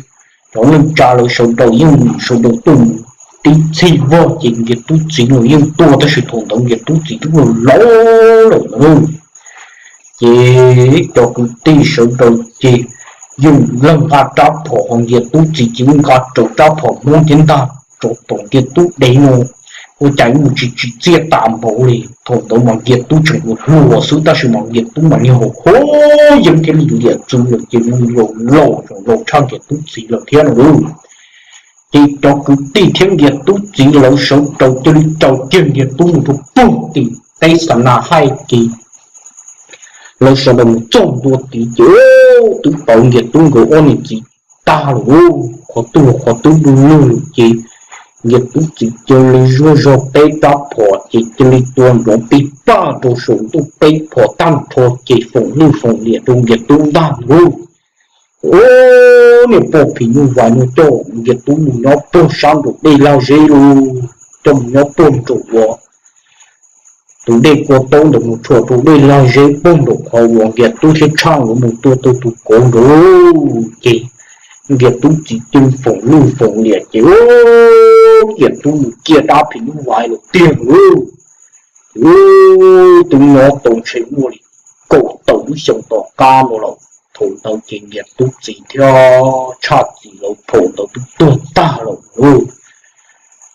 Cov neej tsa lawv sawv daws yeej sawv daws tuaj mus tib txhij vog ces Nkias Tub txiv los yeej tuaj tab sis thaum ntawd Nkias Tub txiv twb laus lawm na. Ces cov kwv tij sawv daws ces yeej leej nqa rab phom ho Nkias Tub txiv ces yeej nqa raws rab phom Hmoob thiab ntag rov tom Nkias Tub dev no. Ua cas mus tsis tsim txiaj tas npaum li. Thaum ntawd mas Nkias Tub tseem ua hluas xwb tab sis mas Nkias Tub mas niag haus huab yeeb thiab lim liam txwv lawm ces mus laus laus tseem laus tshaj Nkias Tub txiv lawm thiab no lauj. Ces cov kwv tij thiab Nkias Tub txiv lawv sawv daws cia li raws kiag Nkias Tub mus rau puag tim teb Xa Na Haij ces lawv sawv daws mus txog ntua tid ces twb pauv Nkias Tub nkawd ob niam txiv tag lawm lauj. Qhov twg los qhov twb du lug lawm ces Nkias Tub txiv cia li zuaj zog peb rab phom ces cia li tua nrov pij paj rau saum ntuj peb phom tag nrho ces foom lwj foom liam rau Nkias Tub ntag lauj. Niag poj phim nyuj vais no coj Nkias Tub mus nyob puag sab nraum dej lag zeb lauj, coj mus nyob puag nraum uas tus dej kua taub ntawd mus tshuam rau dej lag zeb puag nraum qhov uas Nkias Tub thiab Tshaj nkawd mus tua tau tus kauv nraud lauj. Ces Nkias Tub txiv cia li foom lwj foom liam ces Nkias Tub mus ciaj dab phim nyuj vais lawm tiag lauj. Ces twb nyob tau ntshe muaj li kaum tawm lub xyoo tom qab no lawm. Thaum ntawd ces Nkias Tub txiv thiab Tshaj txiv lawv phaum ntawd twb tuag tag lawm lauj.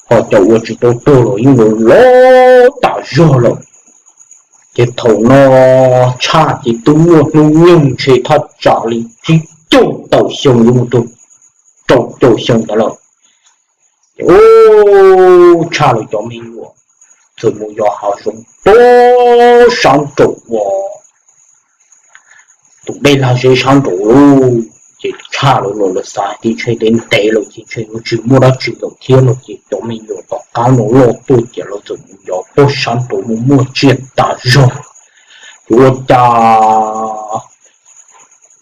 Ho cov uas tsis tau tuag los yeej laus laus tas zog lawm. Ces thaum no Tshaj ces twb muaj hnub nyoog ntshe thaj tsam li tsib caug tawm xyoo yuav mus rau rau caum xyoo ntawd lawm. Ces Tshaj lawv cov me nyuam txawm mus yos hav zoov puag sab nraum uas tus dej lag zeb sab nraud lauj. Ces Tshaj lawv los lawv xav tias ntshe ntev ntev lawm ces ntshe yuav tsis muaj dab tsi lawm thiab no ces cov me nyuam tom qab no loj tuaj ces lawv txawm mus yos puag sab nraud mus muaj tsiaj tas zog. Ces ua cas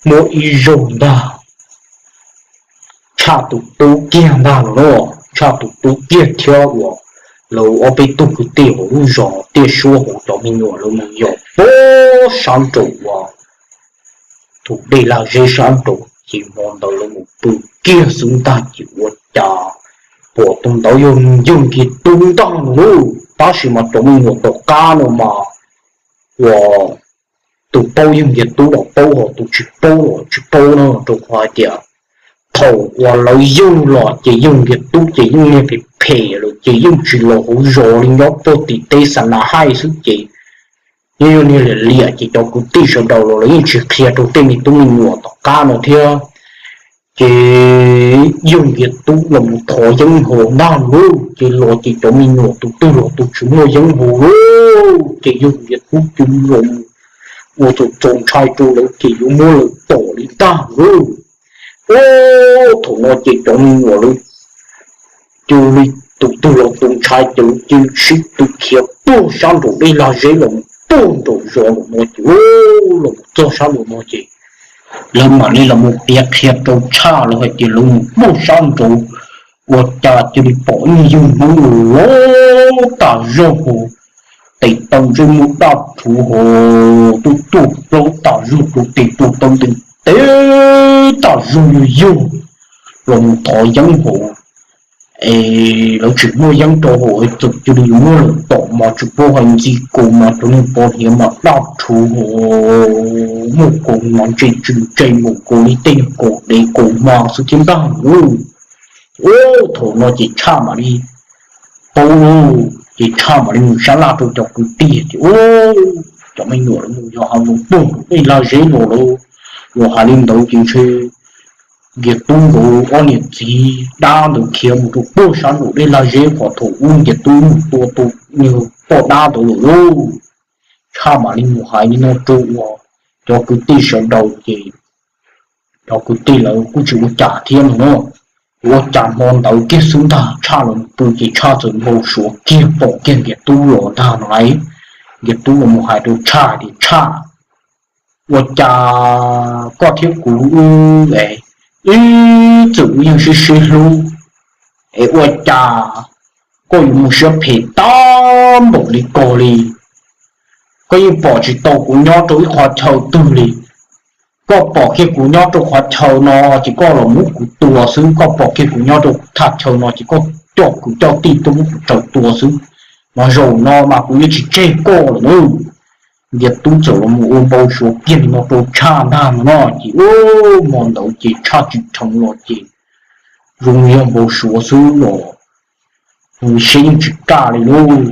muaj ib zaug ntag Tshaj tus tub kiag ntag no lauj, Tshaj tus tub kiag thiab uas lawv ob peb tug kwv tij hauv lub zos Tiaj Suab hauv cov me nyuam lawv mus yos puag sab nraum uas tus dej lag zeb sab nraud ces hmo ntawd lawv mus pw kiag xwb ntag ces ua cas pom tus ntawd yog Nkias Tub ntag no lauj. Tab sis mas cov me nyuam tom qab no mas uas tus paub yog Nkiag Tub los paub, ho tus tsis paub los tsis paub no, rau qhov hais tias thaum uas lawv yug los ces yog Nkiag Tub ces yeej niag phem phem lawm ces yeej tsis los hauv zos li, nyob puag tim teb xa na haij xwb ces yeej yog niag liam liam ces cov kwv tij sawv daws los lawv yeej tsis qhia rau tej me tub me nyuam tom qab no thiab. Ces yog Nkiag Tub los mus thov yeeb haus ntag lauj, ces los ces cov me nyuam tus twg los tus tsis muaj yeeb haus lauj, ces yog Nkiag Tub cia li los ua txaus ntshai rau lawv ces yuav muab lawv tom li ntag lauj. Ub, thaum no ces cov me nyuam lawv cia li tus twg los tus ntshai ces lawv cia li sib tw khiav puag sab nraum dej lag zeb los mus puag nraum zos nraum no ces, los mus txog sab nraum no ces lawv mam li los mus piav qhia rau Tshaj lawv hais tias lawv mus puag sab nraud ua cas cia li pom ib yawg Hmoob los tas zog hos, tes taw ntsej muag daj rhuv hos, tuaj tuaj plaub tas zog, rau tes tuaj taw ntees teb tas zog, yog yog los mus thov yeeb hos. Es lawv tsis muaj yeeb rau hos, txawm cia li muab lawv tom mas tsis paub hais ntxi kaus mas cov niag pov hniav mas daj rhuv hos, muaj kaus mas ntse tsw ntse mus kaus li tej niag kaus dev kaus hma xwb thiab ntag lauj. Ub, thaum no ces Tshaj mam li paub lauj, ces Tshaj mam li mus sab laj rau cov kwv tij tias, Ub, cov me nyuam lawv mus yos hav zoov puag nraum dej lag zeb los lawm, los hais li ntawd ces ntshe Nkiag Tub nkawd ob niam txiv dab ntawd khiav mus rau puag sab nraum dej lag zeb qhov thaum ub Nkiag Tub mus tua tus niag poj dab ntawd lawm lauj. Tshaj mam li mus hais li no rau uas cov kwv tij sawv daws ces cov kwv tij lawv kuj tsis ua cas thiab no na. Ua cas hmo ntawd kiag xwb ntag Tshaj los pw ces Tshaj txawm npau suav kiag pom kiag Nkiag Tub los ntag no lauj. Nkiag Tub los mus hais rau Tshaj tias, Tshaj, ua cas koj thiab kuv wb, wb txawm wb yeej sib sib hlub, es ua cas koj yuav mus siab phem tag npaum li ko li? Koj yeej pom tsis tau kuv nyob rau ib qhov chaw twg li. Koj pom kiag kuv nyob rau qhov chaw no ces koj los muab kuv tua xwb, koj pom kiag kuv nyob rau thaj chaw no ces koj coj kwv coj tij tuaj muab kuv raws tua xwb. Mas zaum no mas kuv yuav tsis tseg koj lawm na. Nkiag Tub txawm los mus ua npau suav kiag li no rau Tshaj ntag no no ces ub, hmo ntawd ces Tshaj tsis dheev los ces zoo yog npau suav xwb los, siab yeej tsis kaj li lauj.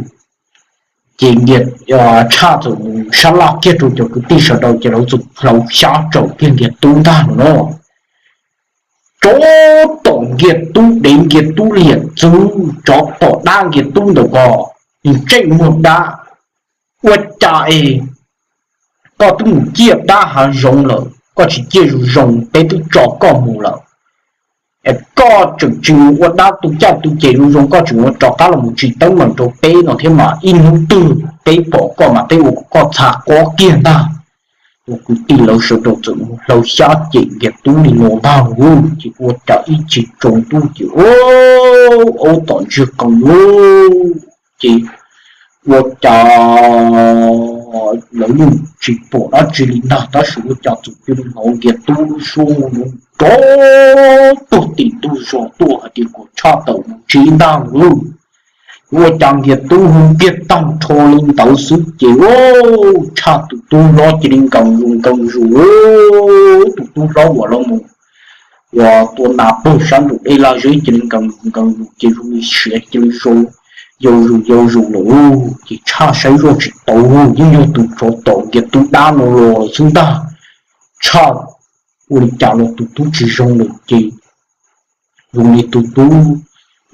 Ces Nkiag, Tshaj txawm mus sab laj kiag rau cov kwv tij sawv daws ces lawv txawm hlawv xyab tsawm kiag Nkiag Tub ntag no no. Tsov tom Nkiag Tub dev Nkiag Tub liam txwv, tsov tom dab Nkiag Tub ntawm ko, ntsej muag dab. Ua cas es koj twb mus ciaj dab hav zoov lawm, koj tsis ciaj zoo zoo, peb twb tso koj mus lawm. Es koj tseem tsis mus ua dab tu caj tu ces zoo zoo, koj tseem ua rov qab los mus tsis teeb meem rau peb no thiab mas ib hnub twg peb pom koj mas peb ua kom koj txha qob kiag ntag. Ua kwv tij lawv sawv daws txawm mus hlawv xyab cem Nkiag Tub li no ntag lauj, ces ua cas ib tsam tsaus ntuj ces ub, aub tom ntsiag qees lauj, ces ua cas lawv yeej tsis pom dab tsi li ntag, tab sis ua cas txawm cia li hnov Nkiag Tub lub suab nrov tuag tim ntug zos tuaj hais tias kom Tshaj tawm mus ntsib ntag lauj. Ua cas Nkiag Tub hu kiag tag nrho li ntawd xwb ces Tshaj tus tub hlob cia li nkees zus nkees zus, tus tub hlob uas los mus uas tua nas puag sab nraum dej laj zeb cia li nkees zus nkees zus ces zoo li siav cia li yau zus yau zus lawm. Ces Tshaj saib zoj tsis tau, yeej yog tus tsov tom Nkiag Tub dab no los lawm xwb ntag. Tshaj ua li cas los tus tub tsis zoo lawm ces zoo li tus tub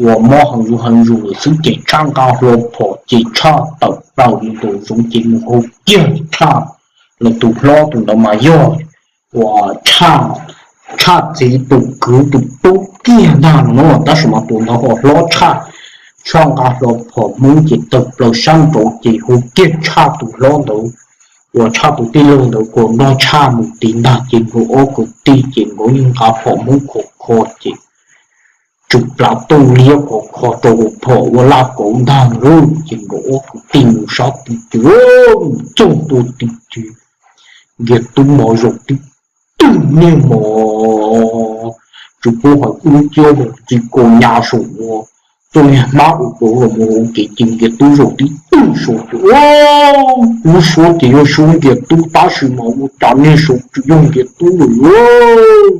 uas mob heev zus heev zus lawm xwb ces Tshaj nqa hlo phom ces Tshaj tawm plaws mus nraum zoov ces mus hu kiag Tshaj, los tus hlob tus ntawd mas yog uas Tshaj txiv tus kwv tus tub kiag ntag no na, tab sis mas tus ntawd ho hlob Tshaj. Tshaj nqa hlo phom Hmoob ces tawm plaws sab nraud ces hu kiag Tshaj tus hlob ntawd uas Tshaj tus tij laug ntawd kom nrog Tshaj mus tid ntag ces nkawd ob kwv tij ces nkawd yeej nqa phom Hmoob khov kho ces tsw plav tuj liab khov kho rau hauv phom ua laj kauv ntag lauj. Ces nkawd ob kwv tij mus sab tid ces mus txog ntua tid ces Nkiag Tub mos zaum tib tug niag mos tsis paub hais ub ciab mus txi kaus nyas saum ua tuaj niag hmab ua kaus los mus ua kev ces Nkias Tub zaum tib tug saud ces, lub suab ces yog suab Nkias Tub tab sis mas ua cas niag saud tsis yog Nkias Tub lawm.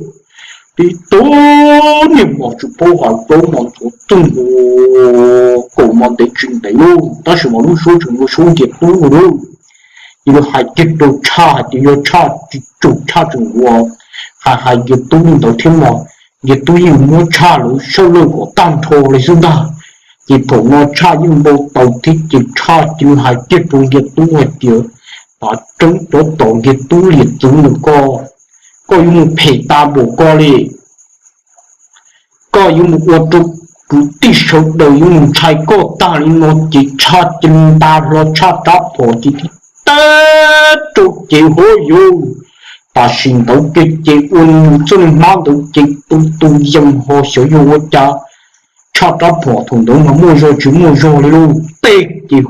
Tib tug niag mos tsis paub hais plaub mos ntxuav txooj, kaum mos ntev tsis ntev lauj, tab sis mas lub suab tseem yog suab Nkias Tub lauj. Ces lawv hais kiag rau Tshaj hais tias yog Tshaj tsis tsum Tshaj tseem ua hais hais Nkias Tub li ntawd thiab mas Nkias Tub yeej muab Tshaj lawv sawb lawj kom tag nrho li xwb ntag. Ces thaum no Tshaj yeej npau taws thiab ces Tshaj cia li hais kiag rau Nkias Tub hais tias, Tav tseeb cov tom Nkias Tub liam txwv ntawm koj, koj yuav mus phem tas npaum ko li. Koj yuav mus ua rau kwv tij sawv daws yuav mus ntshai koj tag li no. Ces Tshaj cia li nta hlo Tshaj rab phom ces tib teg rau ces hov yus, tam sim ntawd kiag ces ua nws txoj niag hmab ntawd ces tu tu yees ho xyov yog ua cas Tshaj rab phom thaum ntawd mas muaj zog tsis muaj zog li lauj, teg ces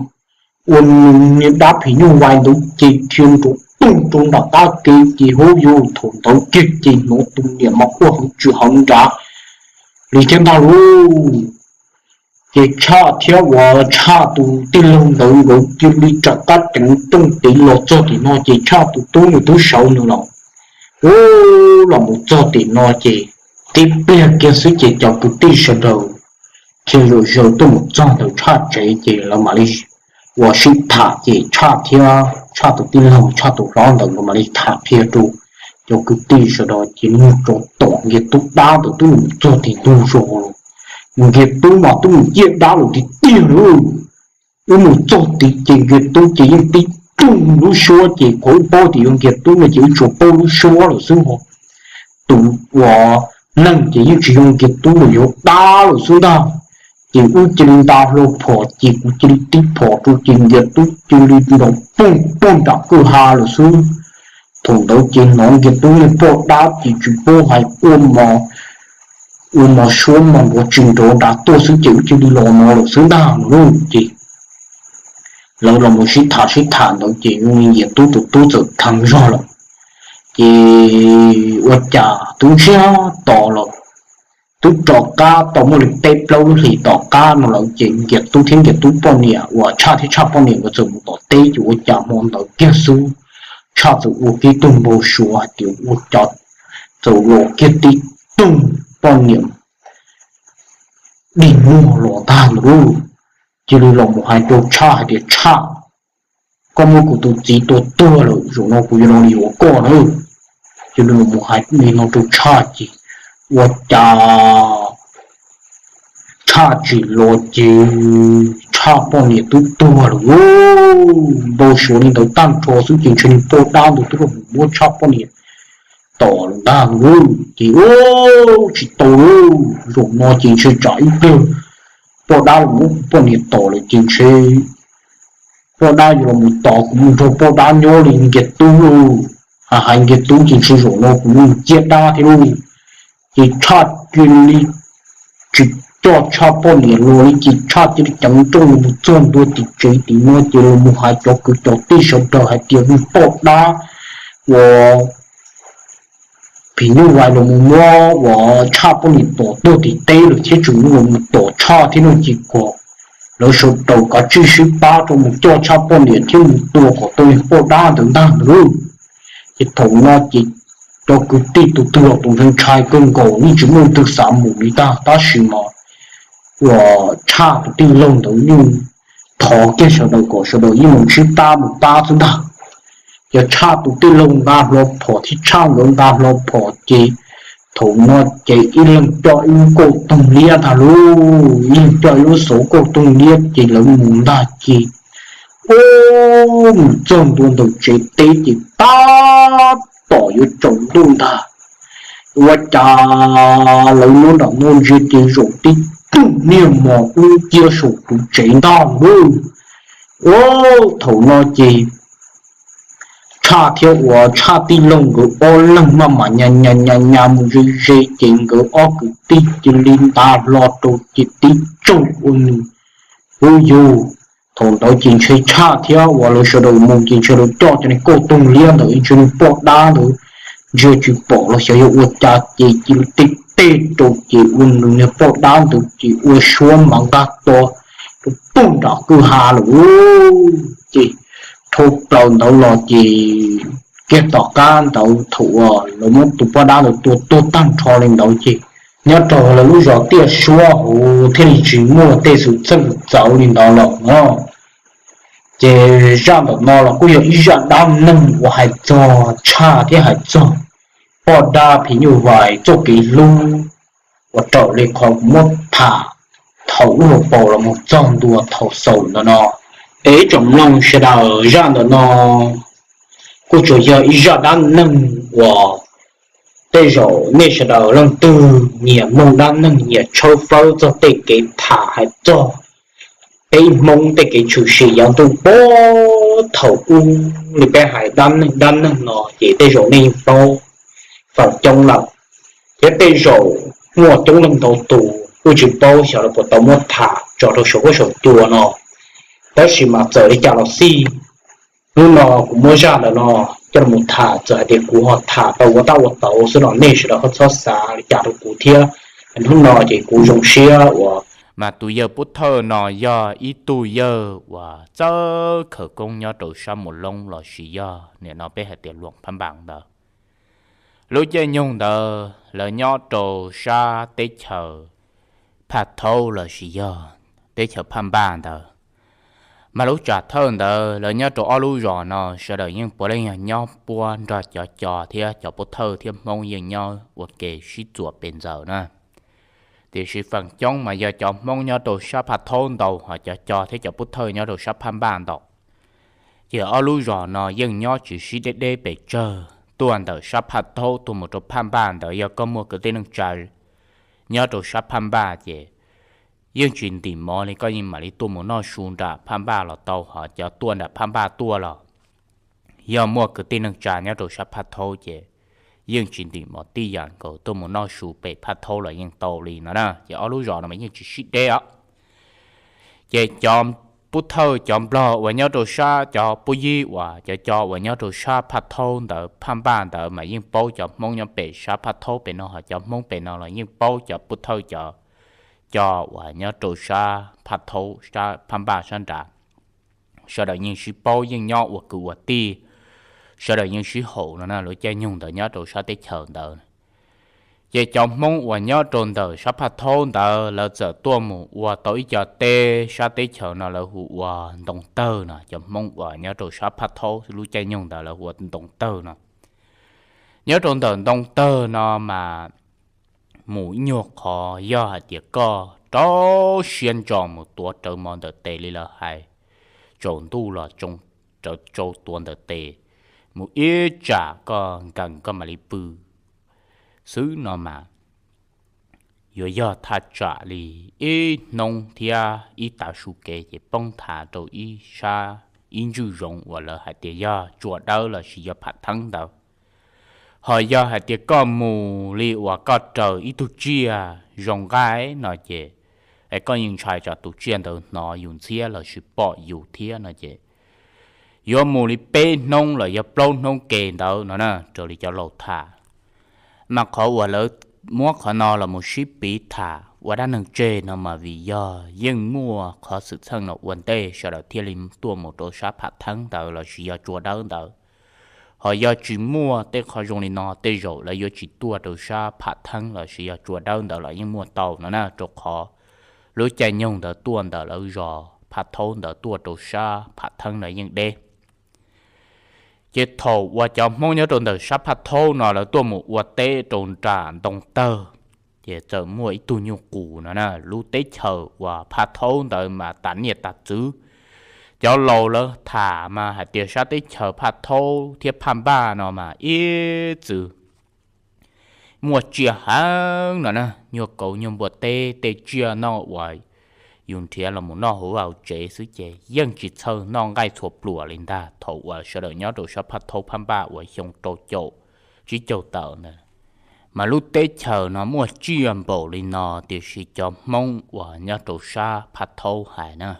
ua nws niag dab phim nyuj vais ntawd ces dhia nrov toog rau nram qab kev ces hov yus, thaum ntawd kiag ces hnov tus niam mas quaj heev tsis heev nrad li thiab ntag lauj. Ces Tshaj thiab uas Tshaj tus tij laug ntawd nkawd cia li rov qab ceev rooj tid los txog tim no ces Tshaj tus tub nws twb sawv nws los, ub, los mus txog tim no ces tib pliag kiag xwb ces cov kwv tij sawv daws thiaj zaws zaws tuaj mus txog ntawm Tshaj tsev ces lawv mam li ua sib tham ces Tshaj thiab Tshaj tus tij laug Tshaj tus hlob ntawd nkawd mam li tham qhia rau cov kwv tij sawv daws ces nug rau tom Nkias Tub dab ntawd twb mus txog tim ntug zos los, Nkias Tub mas twb mus ciaj dab lawm tiag tiag lauj. Wb mus txog tid ces Nkias Tub ces yeej tib rooj lub suab ces qhov wb paub tias yog Nkias Tub no ces wb tsuas paub lub suab lawm xwb ho. Tus uas neeg ces yeej tsis yog Nkias Tub los yog dab lawm xwb ntag. Ces wb cia li nta hlo phom ces kuv cia li tib phom rau ces Nkias Tub cia li nrov poog puag nram kwj ha lawm xwb. Thaum ntawd ces hnov Nkias Tub niag poj dab ces tsis paub hais ua mos, ua mos suab mos nrov tsis nrov nrad tuaj xwb ces wb cia li los no lawm xwb ntag no lauj. Ces lawv los mus sib tham sib tham ntawd ces zoo li Nkias Tub tus tub txawm kheev zog lawm. Ces ua cas twb ntsiag to lawm, twb rov qab tau muaj li peb plaub lub hlis tom qab no lawm ces Nkias Tub thiab Nkias Tub poj niam uas Tshaj thiab Tshaj poj niam nkawd txawm mus tom teb ces ua cas hmo ntawd kiag xwb Tshaj txawm ua kiag tug npau suav hais tias ua cas txawm los kiag tib tug poj niam dig muag los ntag ntawd lauj. Cia li los mus hais rau Tshaj hais tias Tshaj, koj muab kuv tus txiv tua tuag lawm, zaum no kuv yuav los yuav koj na. Cia li los mus hais li no rau Tshaj ces ua cas Tshaj tsim los ces Tshaj poj niam twb tuag lawm lauj. Npau suav li ntawd tag nrho xwb ces ntshe niag poj dab ntawd twb los mus muab Tshaj poj niam tom lawm ntag lauj. Ces ua tsis tau lauj, zaum no ces ntshe tsam ib pliag poj dab los muab kuv poj niam tom lawm ces ntshe poj dab yuav los mus tos kuv mus nrog poj dab nyob li Nkias Tub lauj. Hais hais Nkias Tub ces ntshe zaum no kuv yuav mus ciaj dab thiab lauj. Ces Tshaj cia li tsis coj Tshaj poj niam los li ces Tshaj cia li ceev nrooj los mus txog ntua tim tsev tim no ces los mus hais cov kwv cov tij sawv daws hais tias niag poj dab uas phim nyuj vais los mus muab uas Tshaj poj niam tom tuag tim teb lawm thiab tseem los mus tom Tshaj thiab no ces kom lawv sawv daws kav tsij sib pab rau mus coj Tshaj poj niam thiab mus tua kom tau niag poj dab ntawd ntag ntag lauj. Ces thaum no ces cov kwv tij tus twg los tus ntshai ntshai kawg nkaus yeej tsis muaj leej twg xav mus li ntag tab sis mas uas Tshaj tus tij laug ntawd yeej thov kiag sawv daws kom sawv daws yeej mus sib pab mus pab xwb ntag. Ces Tshaj tus tij laug nqa hlo phom thiab Tshaj nkawd nqa hlo phom ces thaum no ces ib leeg coj ib lub kauj toog liab ntag lauj, ib leeg coj ib lub xauv kauj toog liab ces lawv mus ntag ces ua mus txog ntua ntawm tsev teb ces tab tom yuav tsaus ntuj ntag. Ua cas lawv nyob nram no ntsia ces zaum tib tug niag mos dub cia saum tus tsev ntag lauj. Ua thaum no ces Tshaj thiab uas Tshaj tij laug nkawd ob leeg maj mam nyas nyas nyas nyas mus ze ze ces nkawd ob kwv tij cia li nta hlo rau ces tib tsaug ua nws, ub yug. Thaum ntawd ces ntshe Tshaj thiab uas lawv sawv daws mus ces ntshe lawv coj cov niag kauj toog liab ntawd ntshe niag poj dab ntawd ntsia tsis pom los xyov yog ua cas ces cia li tib tej rau ces ua nws niag poj dab ntawd ces ua suab mas nqaj to rau pug nram kwj ha lawm. Ces dhau plaws ntawd los ces kiag tom qab ntawd thaum uas lawv muab tus poj dab ntawd tua tuag tag nrho li ntawd ces nyob rau lawv lub zos Tiaj Suab hauv thiaj li tsis muaj tej xwm txheej txawv li ntawd lawm no. Ces zaj ntawm no los kuj yog ib zaj dab neeg uas hais txog tshaj thiab hais txog poj dab phim nyuj vais txoj kev hlub uas raws li qhov kuv muab tham thaum ub hauv paus los mus txog ntua thaum xaus ntawm no. Es ib tsoom mloog sawv daws, zaj ntawm no kuj tsuas yog ib zaj dab neeg uas tej zaum nej sawv daws leej twg nyiam mloog dab neeg nyiam tshawb fawb txog tej kev tham hais txog peb Hmoob tej kev tshwm sim yav ntuj puag thaum ub li peb hais dab neeg dab neeg no ces tej zaum nej yeej paub feem coob lawm. Thiab tej zaum muaj coob leej ntau tus kuj tsis paub xyov lawv puas tau muab tham tso rau saum huab saum cua no. Tab sis mas txawm li cas los xij, hnub no kuv muab zaj ntawm no coj los tham, txawm hais tias kuv ho tham tau ua tab ua tauv xwb los nej sawv daws ho txhob xav li cas rau kuv thiab. Hnub no ces kuv zoo siab uas mas tus yawg Pub Thawj no yog ib tug yawg uas txawj khawv koob nyob rau sab Mus Loob los sis yog nim no peb hais tias Luam Phab Npas ntawd. Lub caij nyoog ntawd lawv nyob rau sab teb chaws Phaj Thaub los sis yog teb chaws Phaj Npaj ntawd. Mas lub tsam thawj ntawd lawv nyob rau ob lub zos no sawv daws yeej puav leej yog nyob puab nrog cov Co thiab cov Pub Thawj thiab Hmoob yeej nyob ua ke sib txuas pes ntxaws na. Tiam sis feem coob mas yog cov Hmoob nyob rau sab Phaj Thaub ntau, ho cov Co thiab cov Pub Thawj nyob rau sab Phaj Npaj ntau. Ces ob lub zos no yeej nyob tsis sib deb deb pes tsawg, tuaj ntawm sab Phaj Thaub tuaj mus rau Phaj Npaj ntawd yog koj muaj kwv tij neej tsa nyob rau sab Phaj Npaj ces yeej tsis ntim mov li, koj yeej mam li tuaj mus noj su nram Phaj Npaj los tau, ho cov tuaj nram Phaj Npaj tuaj los yog muaj kwv tij neej tsa nyob rau sab Phaj Thaub ces yeej tsis ntim mov tib yam nkaus, tuaj mus noj su pem Phaj Thaub los yeej tau li no na. Ces ob lub zos no mas yeej tsis sib deb os. Ces cov Pub Thawj, cov Nplog uas nyob rau sab, cov Pub Yib uas cov Co uas nyob rau sab Phaj Thaub ntawd, Phaj Npaj ntawd mas yeej paub cov Hmoob nyob pem sab Phaj Thaub pem no, ho cov Hmoob pem no los yeej paub cov Pub Thawj, cov Co uas nyob rau sab Phaj Thaub, sab Phaj Npaj sab nrad. Sawv daws yeej sib paub, yeej nyob ua kwv ua tij, sawv daws yeej sib haum no na. Lub caij nyoog ntawd nyob rau sab teb chaws ntawd ces cov Hmoob uas nyob rau ntawm sab Phaj Thaub ntawd lawv txawm tuaj mus ua tau ib co teb sab teb chaws no lawv hu ua Ntoo Tawg no. Cov Hmoob uas nyob rau sab Phaj Thaub lub caij nyoog ntawd lawv hu ua Ntoo Tawg no. Nyob rau ntawm Ntoo Tawg no mas mus ib nyuag qhov yog hais tias koj rau siab ntso mus tuav rawv mov ntawm tes li lawv hais, tsaus ntuj los rawv tsau tuav ntawm tes, mus ib tsam koj nkees koj mam li pw xwb no mas yuav yog thaj tsam li ib hnub thiab ib tav su kev ces poob nthav rau ib sab, ib ntswj zoov uas lawv hais tias yog Tsua Dawb los sis yog Pham Theeb ntawd. Ho yog hais tias koj mus li uas koj raws ib tug tsiaj zoo nqaij no ces, es koj yeej ntshai tsam tus tsiaj ntawd hnov yus ntxhiab los sis pom yus thiab no ces yuav mus li peb hnub los yog plaub hnub ke ntawd no na, raws li cov laus tham. Mas qhov uas lawv muab qhov no los mus sib piv tham ua dab neeg tseg no mas vim yog yeej muaj qhov xwm txheej no ua ntej sawv daws thiaj li tuaj mus rau sab Pham Theeb ntawd los sis yog Tsua Dawb ntawd. Ho yog tsis muaj tej qhov zoo li no tej zaum lawv yuav tsis tuaj rau sab Pham Theeb los sis yog Tsua Dawb ntawd los yeej muaj tau no na, rau qhov lub caij nyoog ntawd tuaj ntawm lawv zos Phaj Thaub ntawd tuaj rau sab Pham Theeb ntawd yeej deb. Ces thaum uas cov Hmoob nyob rau ntawm sab Phaj Thaub no lawv tuaj mus ua teb rau nram Ntoo Tawg, ces txawm muaj ib tug nyuj qus no na. Lub teb chaws uas Phaj Thaub ntawd mas tas niaj tas txwv. Cov laus lawv tham mas hais tias sab teb chaws Phaj Thaub thiab Phaj Npaj no mas ib txwm muaj tsiaj heev no na, nyuag kauv nyuag npua teb, tej tsiaj noj uas yus nrhiav los mus noj hauv vaj hauv tsev xwb ces yeej tsis txhawj noj nqaij txhua pluas li ntag thaum uas sawv daws nyob rau sab Phaj Thaub Phaj Npaj uas xyoo rau caum tsib caug tawm ntawd. Mas lub teb chaws no muaj tsiaj npaum li no tiam sis cov Hmoob uas nyob rau sab Phaj Thaub hais na,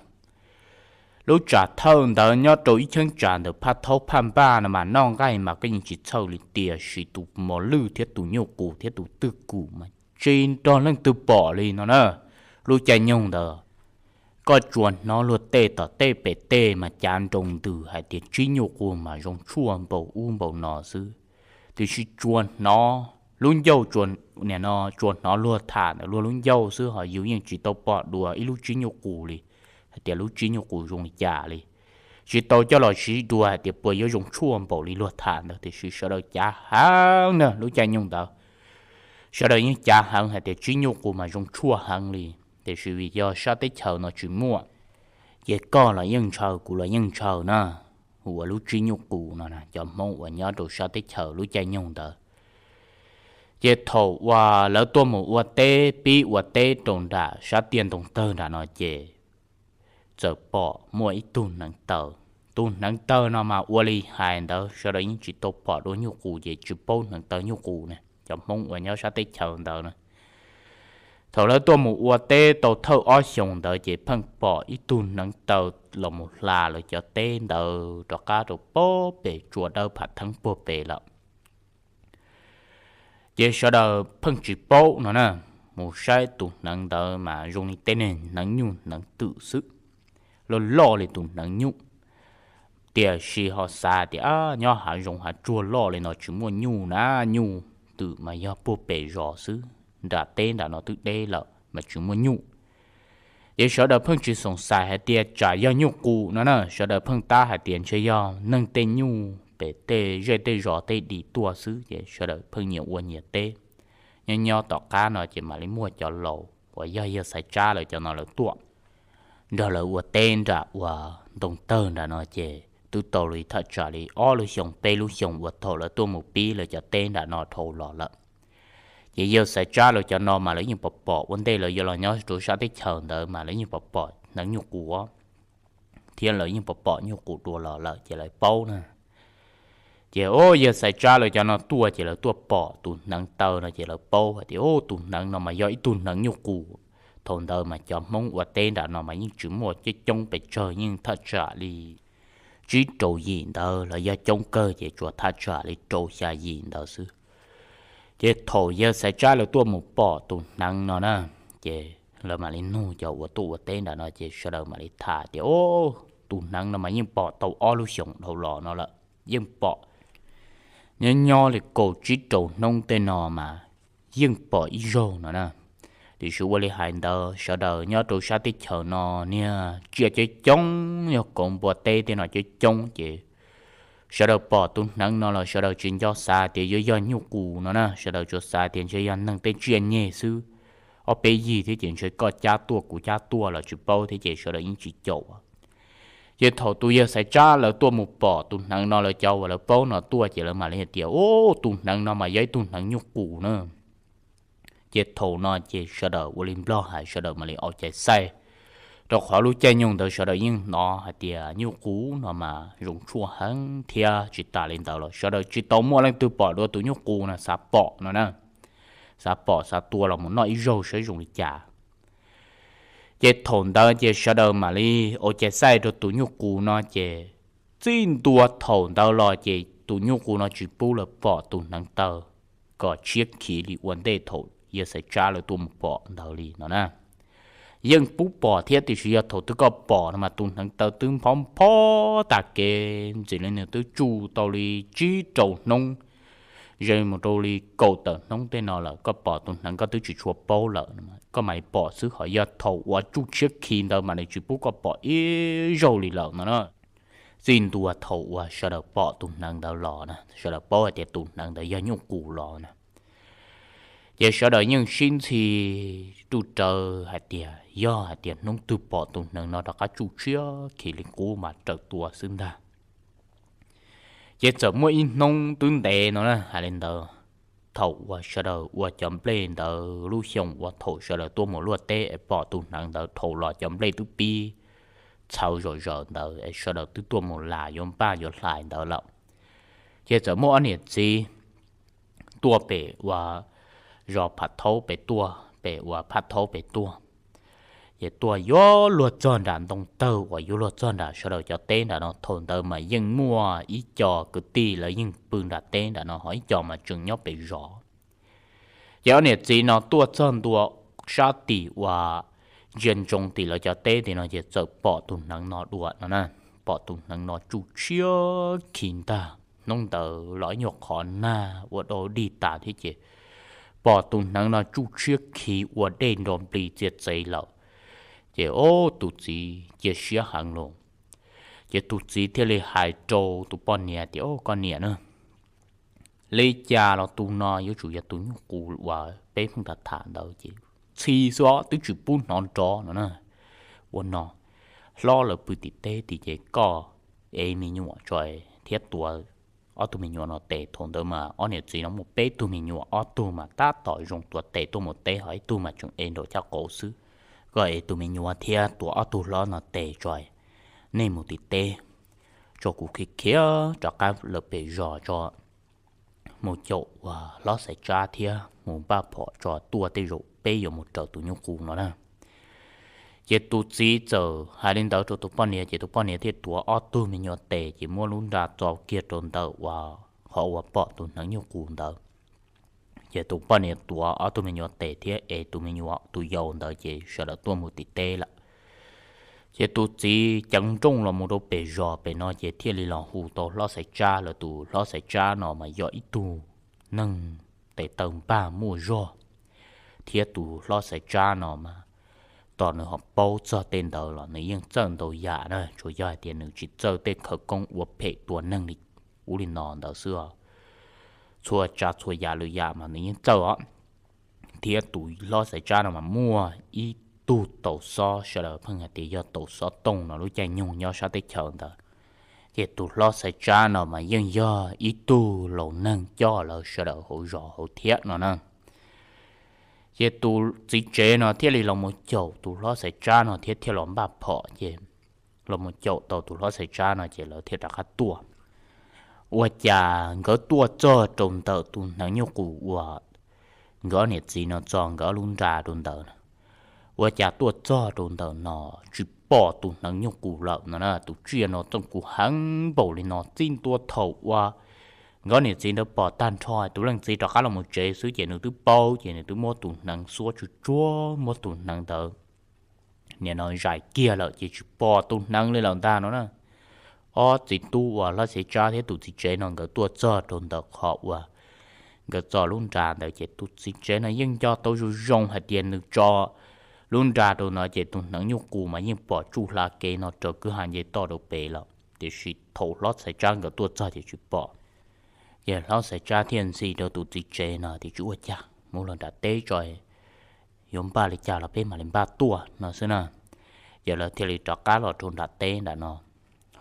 lub tsam thawj ntawd nyob rau ib cheeb tsam ntawm Phaj Thaub Phaj Npaj no mas noj nqaij mas koj yeej tsis txhawj li tiam sis tus mos lwj thiab tus nyuj qus thiab tus twj kum mas tsis nrog leej twg pom li no na. Lub caij nyoog ntawd koj tsuas hnov luag tej tom tej pem tej mas cav nroo ntws hais tias tsib nyuj qus mas zoo tshuaj npaum ub npaum no xwb, tiam sis tsuas hnov lub ncauj, nim no tsuas hnov luag tham ntawm luag lub ncauj xwb, ho yus yeej tsis tau pom dua ib lub tsib nyuj qus li, hais tias lub tsib nyuj qus zoo li cas li. Tsis tau coj los siv dua hais tias puas yuav zoo tshuaj npaum li luag tham ntawd, tiam sis sawv daws cav heev na lub caij nyoog ntawd. Sawv daws yeej cav heev hais tias tsib nyuj qus mas zoo tshuaj heev li, tiam sis vim yog sab teb chaws no tsis muaj, ces koj los yeej ntshaw kuv los yeej ntshaw na, ua lub tsib nyuj qus no na, cov Hmoob uas nyob rau sab teb chaws lub caij nyoog ntawd. Ces thaum uas lawv tuaj mus ua teb, pib ua teb rau nram sab tiaj ntoo tawg nram no ces txawm pom muaj ib tug hneev taw. Tus hneev taw no mas ua li hais ntawd sawv daws yeej tsis tau pom dua nyuj qus ces tsis paub hneev taw nyuj qus ne, cov Hmoob uas nyob sab teb chaws ntawd na. Thaum lawv tuaj mus ua teb tau thawj ob xyoos ntawd ces pheej pom ib tug hneev taw los mus hla lawv cov teb ntawd rov qab rau pem tsua dawb pham theeb puag pem lawm. Ces sawv daws pheej tsis paub no na, mus saib tus hneev ntawd mas zoo li tej neeg hneev nyuj hneev twm xwb, loj loj li tus hneev nyuj. Tiam sis ho xav tias nyob hav zoov hav tsuag loj li no tsis muaj nyuj na, nyuj twm mas yog puag pem zos xwb, nram teb nram no twb deb lawm mas tsis muaj nyuj. Ces sawv daws pheej tsis xoom xais hais tias tsam yog nyuj qus no na, sawv daws pheej tab hais tias ntshe yog neeg tej nyuj pem tej zej tej zos tej dim tuaj xwb, ces sawv daws pheej nyias ua nyias teb. Nyob nyob tom qab no ces mam li muaj cov laus uas yog yawg Xaiv Tsab lawv cov no lawv tuaj nrog lawv ua teb nram uas ntoo tawg nram no ces twb tau li thaj tsam li ob lub xyoos peb lub xyoos uas thaum lawv tuaj mus pib lawv cov teb nram no dhau los lawm. Ces yawg Xaiv Tsab lawv cov no mas lawv yeej pom pom ua ntej lawv yuav los nyob rau sab teb chaws ntawd mas lawv yeej pom pom hneev nyuj qus thiab lawv yeej pom pom nyuj qus dua los lawm ces lawv paub na. Ces o yawg Xaiv Tsab lawv cov no tuaj ces lawv tuaj pom tus hneev taw no ces lawv paub hais tias o tus hneev no mas yog ib tug hneev nyuj qus. Thaum ntawd mas cov Hmoob ua teb nram no mas yeej tsis muaj coob coob pes tsawg, yeej thaj tsam li tsib rau yim ntawd los yog coob kawg ces tsuas thaj tsam li rau xya yim ntawd xwb. Ces thaum yawg Xaiv Tsab lawv tuaj mus pom tus hneev no na, ces lawv mam li nug cov uas tuaj ua teb nram no ces sawv daws mam li tham tias o tus hneev no mas yeej pom tau ob lub xyoos dhau los no lawm, yeej pom nyob nyob li kaum tsib rau hnub tej no mas yeej pom ib zaug no na. Tiam sis ua li hais ntawd sawv daws nyob rau sab teb chaws no niag tsiaj coob coob, yog kauv npua teb tej no coob coob ces sawv daws pom tus hneev no los sawv daws tsis nco xav tias yuav yog nyuj qus no na, sawv daws tsuas xav tias ntshe yog neeg tej tsiaj nyeg xwb. Ob peb yig thiab ces ntshe koj cab tuaj kuv cab tuaj los tsis paub thiab ces sawv daws yeej tsis caum. Ces thaum tus yawg Xaiv Tsab lawv tuaj mus pom tus hneev no lawv cov uas lawv paub no tuaj ces lawv mam li hais tias o tus hneev no mas yog ib tug hneev nyuj qus na. Ces thaum no ces sawv daws ua li Nplog hais sawv daws mam li au cai xaij, rau qhov lub caij nyoog ntawd sawv daws yeej hnov hais tias nyuj qus no mas zoo tshuaj heev thiab tsis tas li ntawd los sawv daws tsis tau muaj leej twg pom dua tus nyuj qus no xav pom no na, xav pom xav tua los mus noj ib zaug saib zoo li cas. Ces thaum ntawd ces sawv daws mam li au cai xaij rau tus nyuj qus no ces txij ntua thaum ntawd los ces tus nyuj qus no tsis pub lawv pom tus hneev taw kom tshiab khiv li ua ntej thaum yawg Xaiv Tsab lawv tuaj mus pom ntawd li no na. Yeej pub pom thiab tiam sis yog thaum twg koj pom no mas tus hneev taw twb nphob nphob tag kev ntxim li nws twb tsuj tau li tsib rau hnub, ze mus rau li kaum tawm hnub tej no lawm koj pom tus hneev koj twb tsis tshua paub lawm, koj mam li pom xwb, ho yog thaum uas tsuj tshiab khiv ntawd mas nws tsis pub koj pom ib zaug li lawm no na. Txij ntua thaum uas sawv daws pom tus hneev ntawd los na sawv daws paub hais tias tus hneev ntawd yog nyuj qus los na. Ces sawv daws yeej sib ntxhi ruj rawv hais tias yog hais tias hnub twg pom tus hneev no rov qab tsuj tshiab khiv li qub mas raws tua xwb ntag. Ces txawm muaj ib hnub twb ntev no na hais li ntawd, thaum uas sawv daws ua cov nplej ntawd lub xyoo uas thaum sawv daws tuaj mus luaj teb es pom tus hneev ntawd dhau los cov nplej twb pib txhawv zom zaws ntawd es sawv daws twb tuaj mus las yuav npaj yuav hlais ntawd lawm. Ces txawm muaj ob niam txiv tuaj pem uas zos Phaj Thaub pem tuaj, pem uas Phaj Thaub pem tuaj. Ces tuaj yuav luag txog nram ntoo tawg uas yuav luag txog nram sawv daws cov teb nram no, thaum ntawd mas yeej muaj ib co kwv tij lawv yeej pw nram teb nram no, ho ib co mas tseem nyob pem zos. Ces ob niam txiv no tuaj txog ntua sab tim uas ntsia ntsoov tim lawv cov teb tim no ces txawm pom tus hneev no dua no na, pom tus hneev no tsuj tshiab khiv ntag. Hnub ntawd los ib nyuag qhov nag ua dau dig tas thiab ces pom tus hneev no tsuj tshiab khiv ua dej nro nplig txiav txev lawm. Ces o, tus txiv cia siab heev lawm. Ces tus txiv thiaj li hais rau tus poj niam tias, Au, koj niam na, li cas los tus no yuav tsum yog tus nyuj qus uas peb pheej tham tham ntawd ces txhij xwb os, twb tsis pub hnov nrov no na. Ua no, hlob lawv pw tim teb tim ces koj ev me nyuam tso thiab tuav ob tug me nyuam no tes. Thaum ntawd mas ob niam txiv no muaj peb tug me nyuam, ob tug mas tab tom zoo tuav tes tuaj mus teb, ho ib tug mas tseem ev nraum caj qaum xwb. Koj ev tus me nyuam thiab tuav ob tug hlob no tes tso, nej mus tim teb tso, kuv khiav khiav rov qab lawm pem zos tso, mus caum uas hlob Xaiv Tsab thiab mus npaj phom tso, tuaj tej zaum peb yuav mus raws tus nyuj qus no na. Ces tus txiv txawm hais li ntawd rau tus poj niam ces tus poj niam thiaj tuav ob tug me nyuam tes ces muab lub nra txo kiag rau ntawm uas qhov uas pom tus hneev nyuj qus ntawd. Ces tus poj niam tuav ob tug me nyuam tes thiab ev tus me nyuam tus yau ntawd ces sawv daws tuaj mus tim teb lawm. Ces tus txiv ceev nrooj los mus rau pem zos pem no ces thiaj li los hu tau hlob Xaiv Tsab lawm. Tus hlob Xaiv Tsab no mas yog ib tug neeg tes taw npag muaj zog, thiab tus hlob Xaiv Tsab no mas tos nws ho paub txog tej ntawd los nws yeej txawj ntau yam na, tsuas yog hais tias nws tsis txawj tej khawv koob ua phem tua neeg li ub li no ntawd xwb os. Txhua tsav txhua yam lwm yam mas nws yeej txawj os. Thiab tus hlob Xaiv Tsab no mas muaj ib tug tau xob, sawv daws pheej hais tias yog tau xob tooj no lub caij nyoog nyob sab teb chaws ntawd. Ces tus hlob Xaiv Tsab no mas yeej yog ib tug laus neeg coj lawv sawv daws hauv zos hauv thiab no na. Ces tus txiv tsev no thiaj li los mus caum tus hlob Xaiv Tsab no thiab thiaj los npaj phom ces los mus caum tau tus hlob Xaiv Tsab no ces lawv thiaj rov qab tuaj. Ua cas nkawd tuaj txog rau ntawm tus hneev nyuj qus uas nkawd ob niam txiv no txo nkawd ob lub nra rau ntawd, ua cas tuaj txog rau ntawm no tsis pom tus hneev nyuj qus lawm no na. Tus tsiaj no txooj kuv heev npaum li no, txij ntua thaum uas nkawd ob niam txiv ntawd pom tag nrho, tus leej txiv rov qab los mus tsev xwb ces nws twb paub ces nws twb muab tus hneev xuab tsuj tsuag, muab tus hneev ntawd nim no zais kiag lawm ces tsis pom tus hneev li lawm ntag no na. Ob txiv tub uas hlob Xaiv Tsab thiab tus txiv tsev no nkawd tuaj txog rau ntawm qhov uas nkawd txo lub nra ntawd ces tus txiv tsev no yeej nco tau zoo zoo hais tias nws tso lub nra rau no ces tus hneev nyuj qus mas yeej pom tsuj hla kev no raws kwj ha nce toj rau pem lawm, tiam sis thaum hlob Xaiv Tsab nkawd tuaj txog ces tsis pom. Ces hlob Xaiv Tsab thiaj ntxhi rau tus txiv tsev no tias, Tsis ua cas, mus los nram teb tso, yuav npaj li cas los peb mam li npaj tuaj no xwb na. Ces lawv thiaj li rov qab los rau nram teb nram no.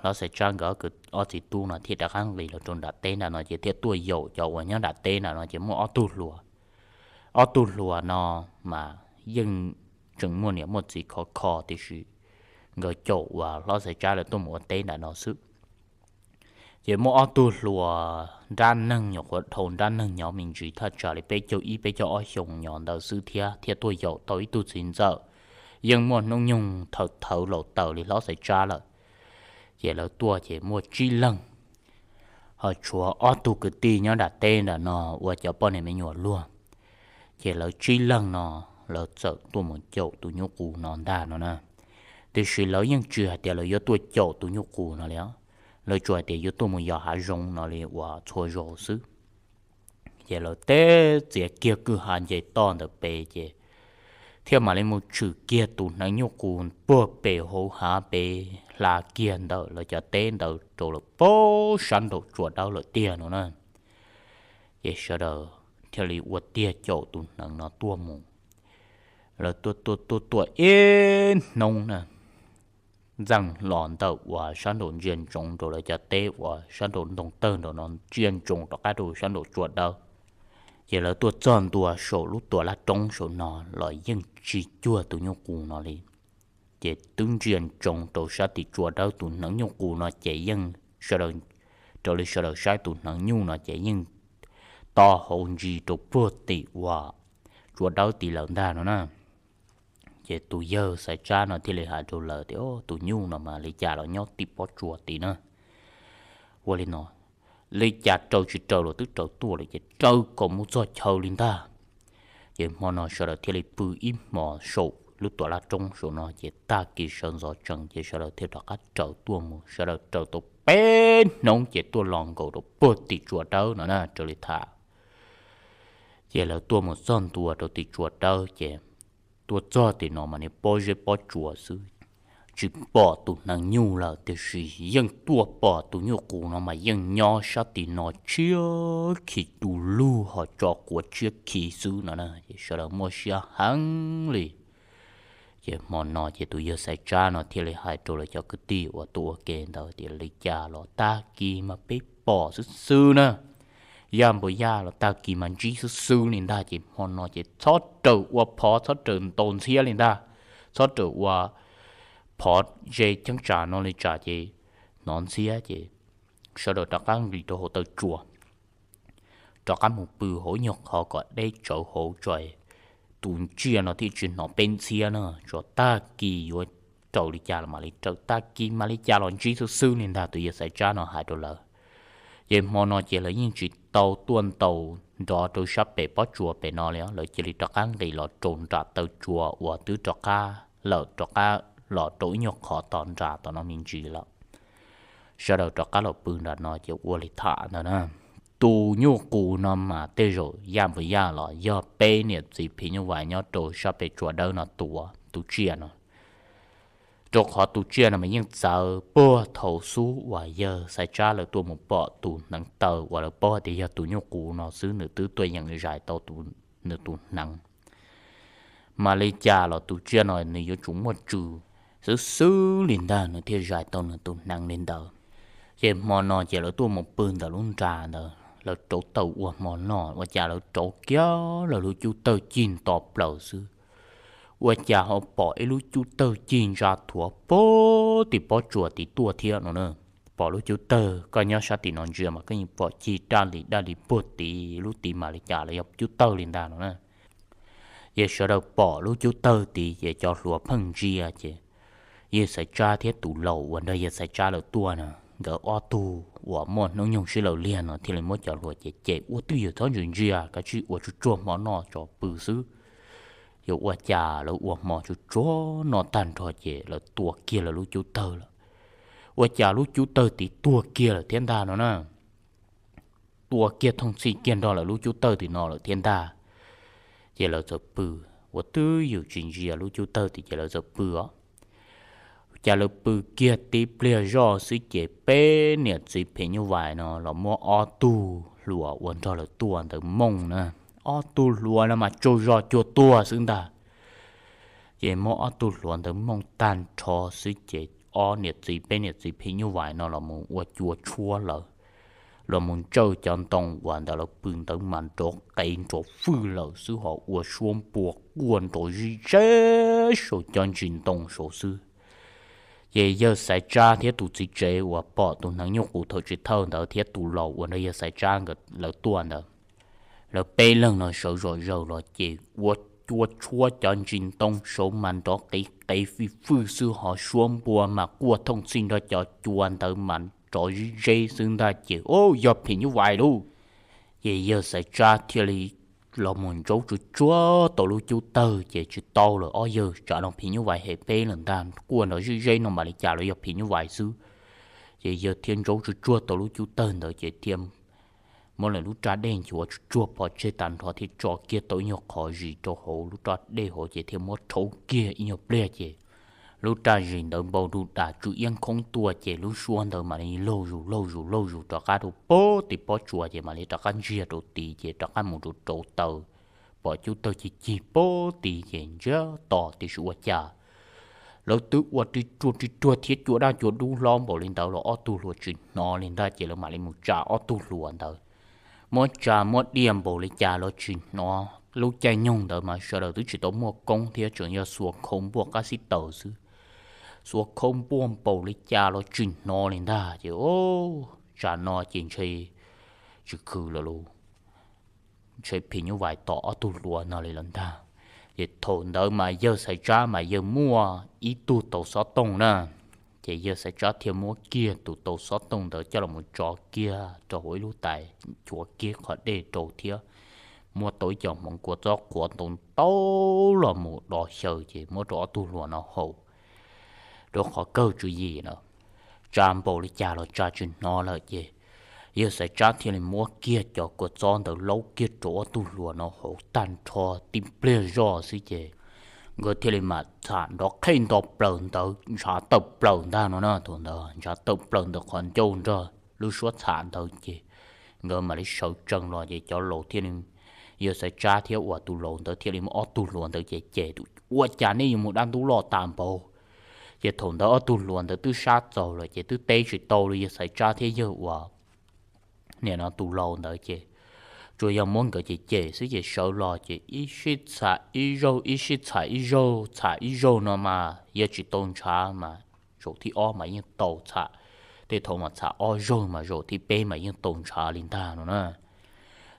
Hlob Xaiv Tsab nkawd ob txiv tub no thiaj rov qab nqis los rau nram teb nram no ces thiaj tuaj yaum cov uas nyob nram teb nram no ces muaj ob tug hluas. Ob tug hluas no mas yeej tseem muaj niam muaj txiv khov kho, tiam sis nkawd caum uas hlob Xaiv Tsab lawv tuaj mus ua teb nram no xwb. Ces muaj ob tug hluas nrab neeg nyuam qhuav dhau nrab neeg nyob me ntsis thaj tsam li peb caug ib peb caug ob xyoo nyob ntawd xwb thiab, thiaj tuaj yaum tau ib tug txiv ntxawm yeej muaj hnub nyoog thawv thawv laus taws li hlob Xaiv Tsab lawm. Ces lawv tuaj ces muaj tsib leeg, ho tshuav ob tug kwv tij nyob nram teb nram no ua cov poj niam me nyuam luag. Ces lawv tsib leeg no lawv txawm tuaj mus caum tus nyuj qus no ntag no na. Tiam sis lawv yeej tsis hais tias lawv yuav tuaj caum tus nyuj qus no li, lawv tsuas hais tias yuav tuaj mus yos hav zoov no li uas txhua zaus xwb. Ces lawv teb txiav kiag kwj ha nce toj ntawm pem ces thiaj mam li mus tshwm kiag tus hneev nyuj qus puag pem hauv hav pem hla kiag ntawm lawv cov teb ntawd rau lawm pem sab nraum tsua dawb lawm tiag no na. Ces sawv daws thiaj li ua tiag caum tus hneev no tuaj mus. Lawv tuaj tuaj tuaj tuaj ib hnub na, ntxeej los ntawm uas sab nraum ntsia ntsoov rau lawv cov teb uas sab nraum ntoo tawg nraum no ntsia ntsoov rov qab rau sab nraum tsua dawb. Ces lawv tuaj txog ntua saum lub tuam laj roob saum no los yeej tsis cuag tus nyuj qus no li. Ces twb ntsia ntsoov rau sab tim tsua dawb, tus hneev nyuj qus no ces yeej sawv daws, raws li sawv daws saib tus hneev nyuj no ces yeej to hauv ntsis rau puag tim uas tsua dawb tid lawm ntag no na. Ces tus yawg Xaiv Tsab no thiaj li hais rau lawv tias, Tus nyuj no mas li cas los nyob tim pob tsuas tid na. Ua li no, li cas raws tsis raws los twb raws tuaj lawm ces raws kom mus txog chaw li ntag. Ces hmo no sawv daws thiaj li pw ib hmos saum lub tuam laj roob saum no, ces tag kis sawv ntxov tsees ces sawv daws thiaj rov qab raws tuaj mus. Sawv daws raws tau peb hnub ces tuaj los nkaus rau puag tim Tsua Dawb no na, raws li tham. Ces lawv tuaj mus txog ntua rau tim Tsua Dawb ces tuaj txog tim no mas niag pob zeb pob tsuas xwb, tsis pom tus hneev nyuj lawm, tiam sis yeej tuaj pom tus nyuj qus no mas yeej nyob sab tim no tshiab khi du lug ho tso quav tshiab khi xwb no na. Ces sawv daws muaj siab heev li. Ces hmo no ces tus yawg Xaiv Tsab no thiaj li hais rau lawv cov kwv tij uas tuaj ua ke ntawd tias, Li cas los tag kis mas peb pom xwb xwb na, yaj npua yaj los tag kis mas ntsib xwb xwb li ntag. Ces hmo no ces txhob raws ua phov, txhob raws ntaus ntxhiab li ntag, txhob raws ua phov ze cheeb tsam no li tsam ces hnov ntxhiab. Ces sawv daws rov qab nqis rau hauv taw tsua, rov qab mus pw hauv nyuag qhov kom deb tsawv hauv tso, tus tsiaj no thiaj tsis hnov peb ntxhiab na. Tso tag kis yuav raws li cas los mam li raws, tag kis mam li cas los ntsib xwb xwb li ntag, tus yawg Xaiv Tsab no hais rau lawv. Ces hmo no ces lawv yeej tsis tau tuaj ntaus nrov rau sab pem pob tsuas pem no li, lawv cia li rov qab nqis los rau nram taw tsua uas twb rov qab lawm, rov qab los rau ib nyuag qhov tom nram tom no me ntsis lawm. Sawv daws rov qab los pw nram no ces ua li tham ntawd na. Tus nyuj qus no mas tej zaum yaj npua yaj los yog peb niam txiv phim nyuj vais nyob rau sab pem Tsua Dawb no tua tus tsiaj no, rau qhov tus tsiaj no mas yeej txawv puag thaum xub uas yawg Xaiv Tsab lawv tuaj mus pom tus hneev taw uas lawv paub hais tias yog tus nyuj qus no xwb, nws twb tuaj yeem zais tau nws tus hneev. Mas li cas los tus tsiaj no nws yuav tsum muaj tswv xwb xwb li ntag nws thiaj zais tau nws tus hneev li ntawd. Ces hmo no ces lawv tuaj mus pw ntawm lub nra ntawd, lawv rauv taws ua hmo noj, ua cas lawv rauv kiag lawv lub cub tawg cig nto plaws xwb, ua cas ho pom ib lub cub tawg cig ntsa thuav puag tim pob tsuas tid tuaj thiab no na. Pom lub cub tawg, koj nyob sab tim no ntsia mas koj yeej pom cig daj li daj li puag tid, lub tid mas li cas los yog cub tawg li ntag no na. Ces sawv daws pom lub cub tawg tid ces cov hluas pheej ntsia ces yawg Xaiv Tsab thiab tus laus uas nrog yawg Xaiv Tsab lawv tuaj no, nkawd ob tug uas muaj hnub nyoog sib law liag no thiaj li muab cov hluas ces cem ua twj ywm, txhob ntsia ntsia, kav tsij ua tsuag tsuag hmo noj tso pw xwb. Yog ua cas lawv ua hmo tsuag tsuag noj tag nrho ces lawv tua kiag lawv lub cub tawg lawm. Ua cas lub cub tawg tid tuag kiag lawm thiab ntag no na. Tua kiag thooj txhij kiag nrog lawv lub cub tawg tim no lawm thiab ntag. Ces lawv txawm pw, ua twj ywm tsis ntsia lub cub tawg tid ces lawv txawm pw os. Cas lawv pw kiag tib pliag zoj xwb ces peb niam txiv phim nyuj vais no los muab ob tug hluas uas nrog lawv tuaj ntawd mooj na. Ob tug hluas no mas tsaug zog cuag tuag xwb ntag. Ces muab ob tug hluas ntawd mooj tag nrho xwb ces ob niam txiv, peb niam txiv phim nyuj vais no los mus ua cua tshuab lawv, los mus ntsawj cov ntoo uas ntawm lawv pw ntawd mas nrov qev nrov fwj lawm xwb, ho ua suab npua quaj nrov zib zeb saum cov ntsis ntoo saud xwb. Ces yawg Xaiv Tsab thiab tus txiv tsev uas pom tus hneev nyuj qus thaum tsis thawj ntawd thiab tus laus uas nrog yawg Xaiv Tsab nkawd lawv tuaj ntawd, lawv peb leeg no sawv zom zaws los ces ua cua tshuab cov ntsis ntoo saud mas nrov qev qev fij fwj xwb, ho suab npua mas quaj thooj txhij nrog cov cua ntawd mas nrov zib zeb xwb ntag. Ces o, yog phim nyuj vais lauj. Ces yawg Xaiv Tsab thiaj li los mus ntsaub tsuag tsuag tau lub cub tawg ces tsis tau lawm, ob yawg tsam no phim nyuj vais hem peb lawm ntag, quaj nrov zib zeb no mam li cas los yog phim nyuj vais xwb. Ces yawg thiaj ntsaub tsuag tsuag tau lub cub tawg ntawd ces thiaj muab lawv lub raj dej nchuav tsuag tsuag pov tseg tag nrho thiab tso kiag tau ib nyuag qhov zis rau hauv lub raj dej hauv ces thiaj muab rhaub kiag ib nyuag pliag ces lub raj zis ntawd npau du das tsw iab khoob tuaj ces lub suab ntawd mam li laug zus laug zus laug zus rov qab rau puag tim pob tsuas ces mam li rov qab ntsiag rau tid ces rov qab mus rau rauv taws, pom cub tawg cig cig puag tid ces ntsiag to tiam sis ua cas lawv twb ua ri ruag ri ruag thiab cua daj cua dub hlob npaum li ntawd los ob tug hluas tsis hnov li ntag ces lawv mam li mus tsa ob tug hluas ntawd. Muab tsa muab diaj npaum li cas los tsis hnov. Lub caij nyoog ntawd mas sawv daws twb tsis tau muaj koob thiab tseem yog xuas khau npuaj qab xib taws xwb. Xuas khau npuaj npaum li cas los tsis hnov li ntag ces o, tsam no ces ntshe tsis khwv lawm lauj, ntshe phim nyuj vais tom ob tug hluas no li lawm ntag. Ces thaum ntawd mas yawg Xaiv Tsab mas yawg muaj ib tug tau xob tooj na, ces yawg Xaiv Tsab thiaj muab kiag tus tau xob tooj ntawd coj los tso kiag rau hauv ib lub tais, nchuav kiag qhov dej rau thiab muab tau ib co hmoov kua txob qhuav ntau ntau los mus do xyaw ces muab rau ob tug hluas no haus rau qhov kawg tswv yim na. Tsa npaum li cas los tsa tsis hnov lawm ces yawg Xaiv Tsab thiaj li muab kiag cov kua txob ntawd laub kiag rau ob tug hluas no haus tag nrho tib pliag zoj xwb ces nkawd thiaj li mam txham nrov qhej nto plaws ntawd ntshav tawm plaws ntag no na. Thaum ntawd ntshav tawm plaws ntawm qhov ncauj nrog lub suab txham ntawd ces nkawd mam li sawv tsees los ces cov laus thiaj li, yawg Xaiv Tsab thiab uas tus laus ntawd thiaj li muab ob tug hluas ntawd ces cem, ua cas nej yuav mus dab ntub loj tas npaum. Ces thaum ntawd ob tug hluas ntawd twb sab txaus lawm ces twb teb tsis tau li yawg Xaiv Tsab thiab yawg uas nim no tus laus ntawd ces tsuas yog muab nkawd cem cem xwb ces sawv los ces ib sij txham ib zaug, ib sij txham ib zaug, txham ib zaug no mas yog tsis tau ntshav mas zaum thib ob mas yeej tau txham, tej thaum mas txham ob zaug mas zaum thib peb mas yeej tau ntshav li ntag no na.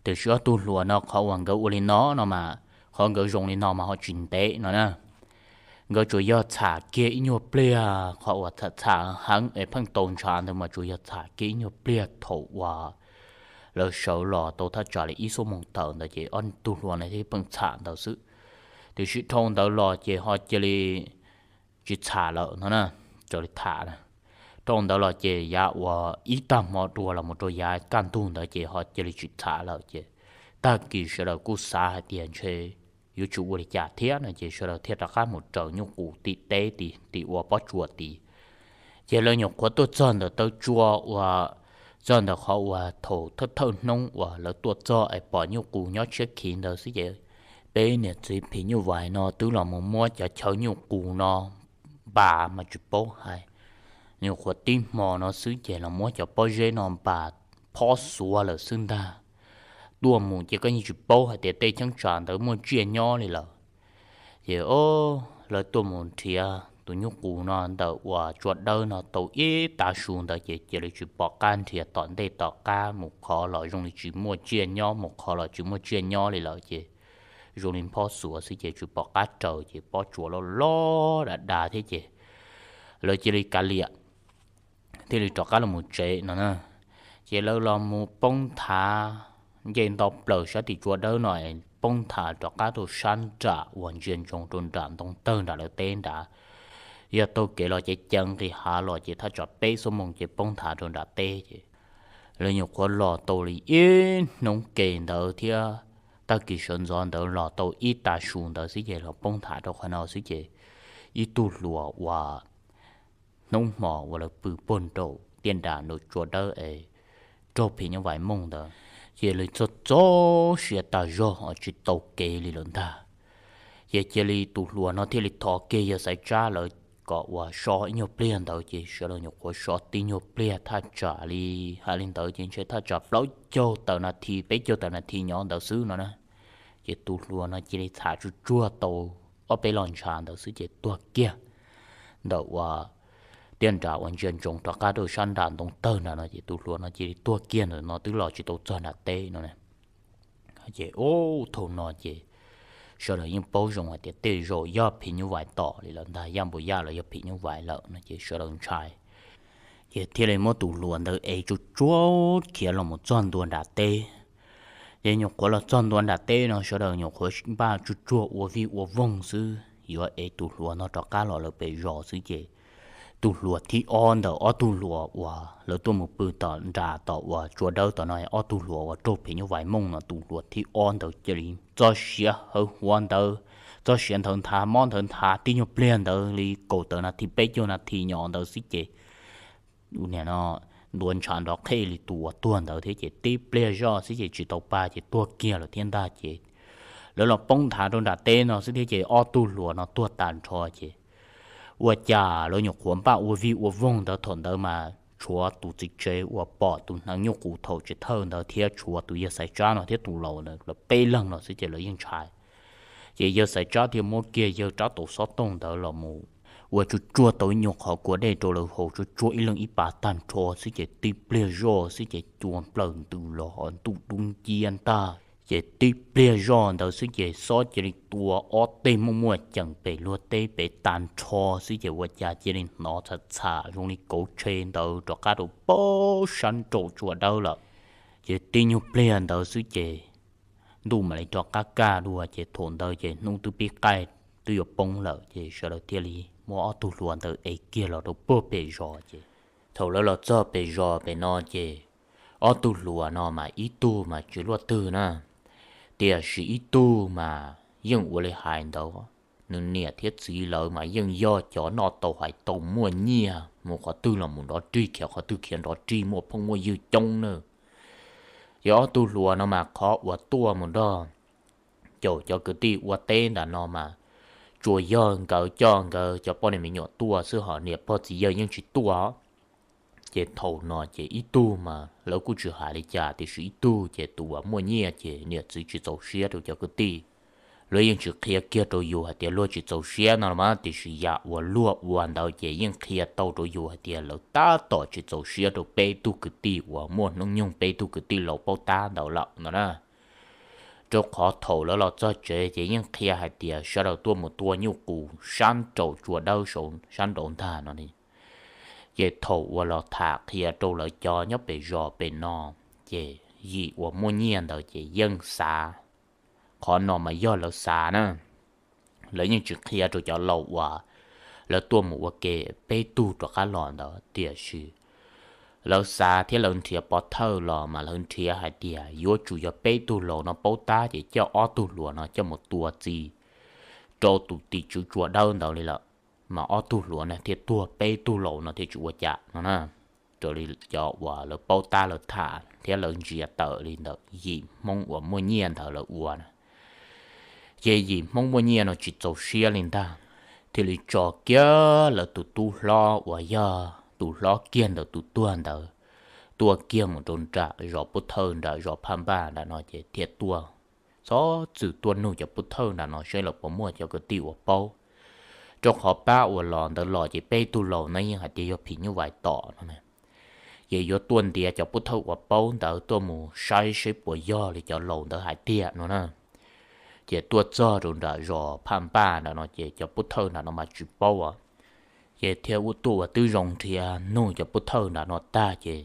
Tiam sis ob tug hluas no qhov uas nkawd ua li no no mas, qhov nkawd zoo li no mas ho tsis ntev no na. Nkawd tsuas yog txham kiag ib nyuag pliag, qhov uas txham txham heev es pheej tau ntshav ntawd mas tsuas yog txham kiag ib nyuag pliag thaum uas lawv sawv los tau thaj tsam li ib xuab moos tawm ntawd ces ob tug hluas no thiaj pheej txham ntawd xwb. Tiam sis dhau ntawd los ces ho cia li tsis txham lawm no na, raws li tham na. Dhau ntawd los ces yav uas ib tag hmo dua los mus rau yav kaj ntug ntawd ces ho cia li tsis txham lawm ces tag kis sawv daws kuj xav hais tias ntshe yuav tsis ua li cas thiab no ces sawv daws thiaj rov qab mus raws nyuj qus tim teb tid, tim ua pob tsuas tid. Ces lawv nyuam qhuav tuaj txog ntawm taw tsua uas txog ntawm qhov uas thaum thawj thawj hnub uas lawv tuaj txog es pom nyuj qus nyob tshiab khiv ntawd xwb ces peb niam txiv phim nyuj vais no twb los mus muab cov chaw nyuj qus no npas mas tsis paub hais. Nyuam qhuav tib hmo no xwb ces los muab cov pob zeb no npas phob xuav lawm xwb ntag. Tuaj mus ces koj yeej tsis paub hais tias tej cheeb tsam ntawd muaj tsiaj nyob li lawm. Ces o, lawv tuaj mus nrhiav tus nyuj qus no ntawm uas tsua dawb no tau ib tav su ntawd ces cia li tsis pom qab nrhiav tom ntej tom qab, mus qhov los zoo li tsis muaj tsiaj nyob, mus qhov los tsis muaj tsiaj nyob li lawm ces zoo li phob xuav xwb ces tsis pom qab raws ces pob tsuas loj loj dav dav thiab ces lawv cia li kav liam thiaj li rov qab los mus tsev no na. Ces lawv los mus poob nthav nce nto plaws sab tim tsua dawb no, poob nthav rov qab rau sab nram uas ntsia ntsoov rau nram ntoo tawg nram lawv teb nrad. Yog taug kev los ces ceev nqis hav los ces thaj tsam peb xuab moos ces poob nthav rau nram teb ces lawv nyuam qhuav los tau li ib hnub ke ntawd thiab tag kis sawv ntxov ntawd los tau ib tav su ntawd xwb ces los poob nthav rau qhov no xwb ces ib tug hluas uas hnub hmo uas lawv pw puag nraum tiaj nram nraum tsua dawb es raug phim nyuj vais mooj ntawd, ces lawv txog txog siav tas zog ho tsis tau kev li lawm ntag. Ces cia li tus hluas no thiaj li thov kiag yawg Xaiv Tsab lawv kom uas so ib nyuag pliag ntawd ces sawv daws nyuam qhuav so tib nyuag pliag thaj tsam li, hais li ntawd ces ntshe thaj tsam plaub caug tawm nas this peb caug tawm nas this nyob ntawd xwb no na. Ces tus hluas no cia li txham tsuj tsuag tau ob peb los ntshav ntawd xwb ces tuag kiag ntawm uas tiaj nram uas ntsia ntsoov rov qab rau sab nram ntoo tawg nram no ces tus hluas no cia li tuag kiag ntawm no twb los tsis tau txog nram teb no. Ces ub thaum no ces sawv daws yeej paub zoo hais tias tej zaum yog phim nyuj vais tom li lawm ntag, yaj npua yaj los yog phim nyuj vais lawm no ces sawv daws ntshai. Ces thiaj li muab tus hluas ntawd ev tsuj tsuag khiav los mus txog ntua nram teb. Ces nyuam qhuav los txog ntua nram teb no sawv daws nyuam qhuav npaj tsuj tsuag ua vij ua voog xwb yuav ev tus hluas no rov qab los lawv pem zos xwb ces tus hluas thib ob ntawm ob tug hluas uas lawv tuaj mus pw tom nram tom uas tsua dawb tom no, ob tug hluas uas raug phim nyuj vais mooj no tus hluas thib ob ntawd cia li txoj siav hawv huav ntawd, txoj siav nthawv nthav mob nthawv nthav tib nyuag pliag ntawd li kaum tawm nas this peb caug nas this nyob ntawd xwb ces nim no ntuav ntshav nrov qhej li tus uas tuag ntawd thiab ces tib pliag zoj xwb ces tsis tau pa ces tuag kiag lawm thiab ntag ces lawv los poob nthav rau nram teb no xwb thiab ces ob tug hluas no tuag tas nrho ces ua cas lawv nyuam qhuav npaj ua vij ua voog ntawd thaum ntawd mas tshuav tus txiv tsev uas pom tus hneev nyuj qus thaum tsis thawj ntawd thiab tshuav tus yawg Xaiv Tsab no thiab tus laus ntawd lawv peb leeg no xwb ces lawv yeej ntshai. Ces yawg Xaiv Tsab thiaj muab kiag yawg rab taus xob tooj ntawd los mus ua tsuj tsuag tau ib nyuag qhov kua dej rau lawv haus tsuj tsuag ib leeg ib pas tag nrho xwb ces tib pliag zoj xwb ces cua nplawm ntws los ho ntuj dub nciab ntag ces tib pliag zoj ntawd xwb ces xob cia li tua ob teg muaj muaj ceem pem luag teb pem tag nrho xwb ces ua cas cia li hnov txham txham zoo li kauv tshe ntawd rov qab rau pab sab nraum tsua dawb lawm. Ces tib nyuag pliag ntawd xwb ces ntuj mam li rov qab kaj dua ces thaum ntawd ces hnub twb pib qaij twb yuav poob lawm ces sawv daws thiaj li muab ob tug hluas ntawd ev kiag los rau puag pem zos ces thaum lawv los txog pem zos pem no ces ob tug hluas no mas ib tug mas tsis luaj twg na, tiam sis ib tug mas yeej ua li hais ntawd, nws niam thiab txiv lawv mas yeej yog cov noj tau hais tau muaj nyiaj mus qhov twg los mus nrov rig khiav qhov twg khiav nrov rig muaj phooj muaj ywg coob na. Ces ob tug hluas no mas qhov uas tuaj mus nrog caum cov kwv tij ua teb ntawm no mas tsuas yog nkawd coj nkawd cov poj niam me nyuam tuaj xwb ho niam pog txiv yawg yeej tsis tuaj. Ces thaum no ces ib tug mas lawv kuj tsis hais li cas tiam sis ib tug ces tus uas muaj nyiaj ces niam txiv tsis txaus siab rau cov kwv tij. Luag yeej tsis qhia kiag rau yus hais tias luag tsis txaus siab no los mas tiam sis yam uas luag ua ntawd ces yeej qhia tau rau yus hais tias lawv tab tom tsis txaus siab rau peb tug kwv tij uas muaj hnub nyoog peb tug kwv tij laus paub tab ntawd lawm no na. Rau qhov thaum lawv los txog tsev ces yeej qhia hais tias sawv daws tuaj mus tua nyuj qus sab nraum tsua dawb saud sab nraud ntag no. Ces thaum uas los tham qhia rau lawv cov nyob pem zos pem no, ces yim uas muaj nyiaj ntawd ces yeej xav, qhov no mas yog lawv xav na. Lawv yeej tsis qhia rau cov laus uas lawv tuaj mus ua ke peb tug rov qab los ntawd tiam sis lawv xav thiab lawv nrhiav pov thawj los mas lawv nrhiav hais tias yuav tsum yog peb tug laus no paub tab ces coj ob tug hluas no coj mus tua txi rau tus tim tswv tsua dawb ntawd li lawm, mas ob tug hluas no thiaj tuag peb tug laus no thiaj tsis ua cas no na. Raws li cov uas lawv paub tab lawv tham thiab lawv ntsia tawm li ntawm yim Hmoob uas muaj nyiaj ntawd lawv ua na. Ces yim Hmoob muaj nyiaj no tsis txaus siab li ntag, thiaj li tso kiag lawv tus tub hlob uas yog tus hlob kiag ntawm tus tuag ntawd tuaj kiag mus rau nram zos Pub Thawj nram zos Phaj Npaj nram no ces thiaj tuaj, txhob txwm tuaj nug cov Pub Thawj nram no seb lawv puas muaj cov kwv tij uas paub. Rau qhov pab uas los ntawd los ces peb tug laus no yeej hais tias yog phim nyuj vais tom no na. Ces yuav tuaj ntiav cov Pub Thawj uas paub ntawd tuaj mus saib seb puas yog li cov laus ntawd hais tiag no na. Ces tuaj txog rau nram zos Phaj Npaj nram no ces cov Pub Thawj nram no mas tsis paub os. Ces thiaj ua tuaj ua twb zoo nrhiav nug cov Pub Thawj nram no tag ces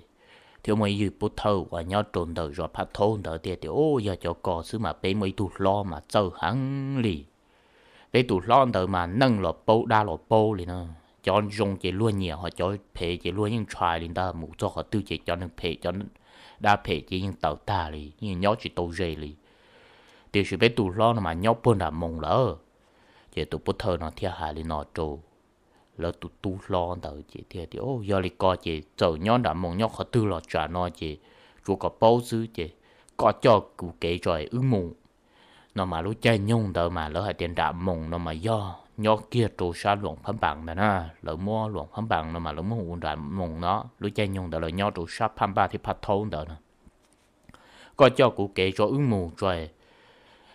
thiaj muaj ib yim Pub Thawj uas nyob rau ntawm zos Phaj Thaub ntawd thiaj tias, Ub, yog cov ko xwb mas peb muaj ib tug hlob mas txawj heev li. Peb tus hlob ntawd mas neeg los paub dab los paub li na. Cov zoo ces luag nyiam ho cov phem ces luag yeej ntshai li ntag, mus txog qhov twg ces cov neeg phem cov dab phem ces yeej tawm tag li, yeej nyob tsis tau ze li. Tiam sis peb tus hlob no mas nyob puag nram moos lawm. Ces tus Pub Thawj no thiaj hais li no rau lawv tus tub hlob ntawd ces thiaj tias, Yog li ko ces txawm nyob nram moos nyob qhov twg los tsam no ces tsuav kom paub xwb ces koj coj kuv kev tso wb mus. No mas lub caij nyoog ntawd mas lawv hais tias nram moos no mas yog nyob kiag rau sab Luam Phab Npas ntag na. Lawv muab Luam Phab Npas no mas lawv muab hu ua nram moos no, lub caij nyoog ntawd lawv nyob rau sab Phaj Npaj thiab Phaj Thaub ntawd no. Koj coj kuv kev tso wb mus tso,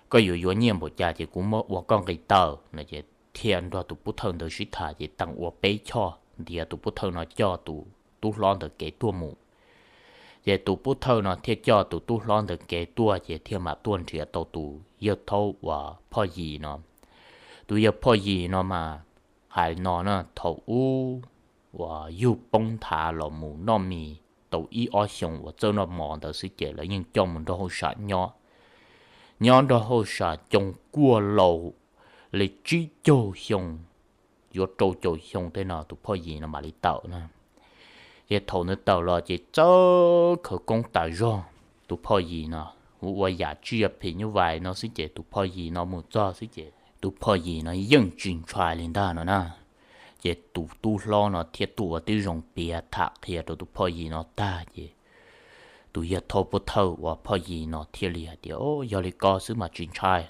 koj yuav yuav nyiaj npaum cas ces kuv muab ua koj nqi taw no. Ces thiaj nrog tus Pub Thawj ntawd sib tham ces teem ua peb choj ntiav tus Pub Thawj no coj tus tub hlob ntawd kev tuaj mus. Ces tus Pub Thawj no thiaj coj tus tub hlob ntawd kev tuaj ces thiaj mam tuaj nrhiav tau tus yawg Thaub uas Phoj Yim no. Tus yawg Phoj Yim no mas hais no na, thaum ub uas yug poob nthav los mus noj mis tau ib ob xyoos uas txawj noj mov ntawd xwb ces lawv yeej coj mus nrog hauj sam nyob. Nyob nrog hauj sam coo kuaj laus li tsib caug xyoo, yuav rau caum xyoo tej no tus Phoj Yim no mam li tawm na. Ces thaum nws tawm los ces txawj khawv koob tas zog. Tus Phoj Yim no hu ua yam tsij phim nyuj vais no xwb ces tus Phoj Yim no mus txog xwb ces tus Phoj Yim no yeej tsis ntshai li ntag no na. Ces tus tub hlob no thiaj tuaj ua tib zoo piav tham qhia rau tus Phoj Yim no tag ces tus yawg Thaub Pub Thawj uas Phoj Yim no thiaj li hais tias, Yog li ko xwb mas tsis ntshai.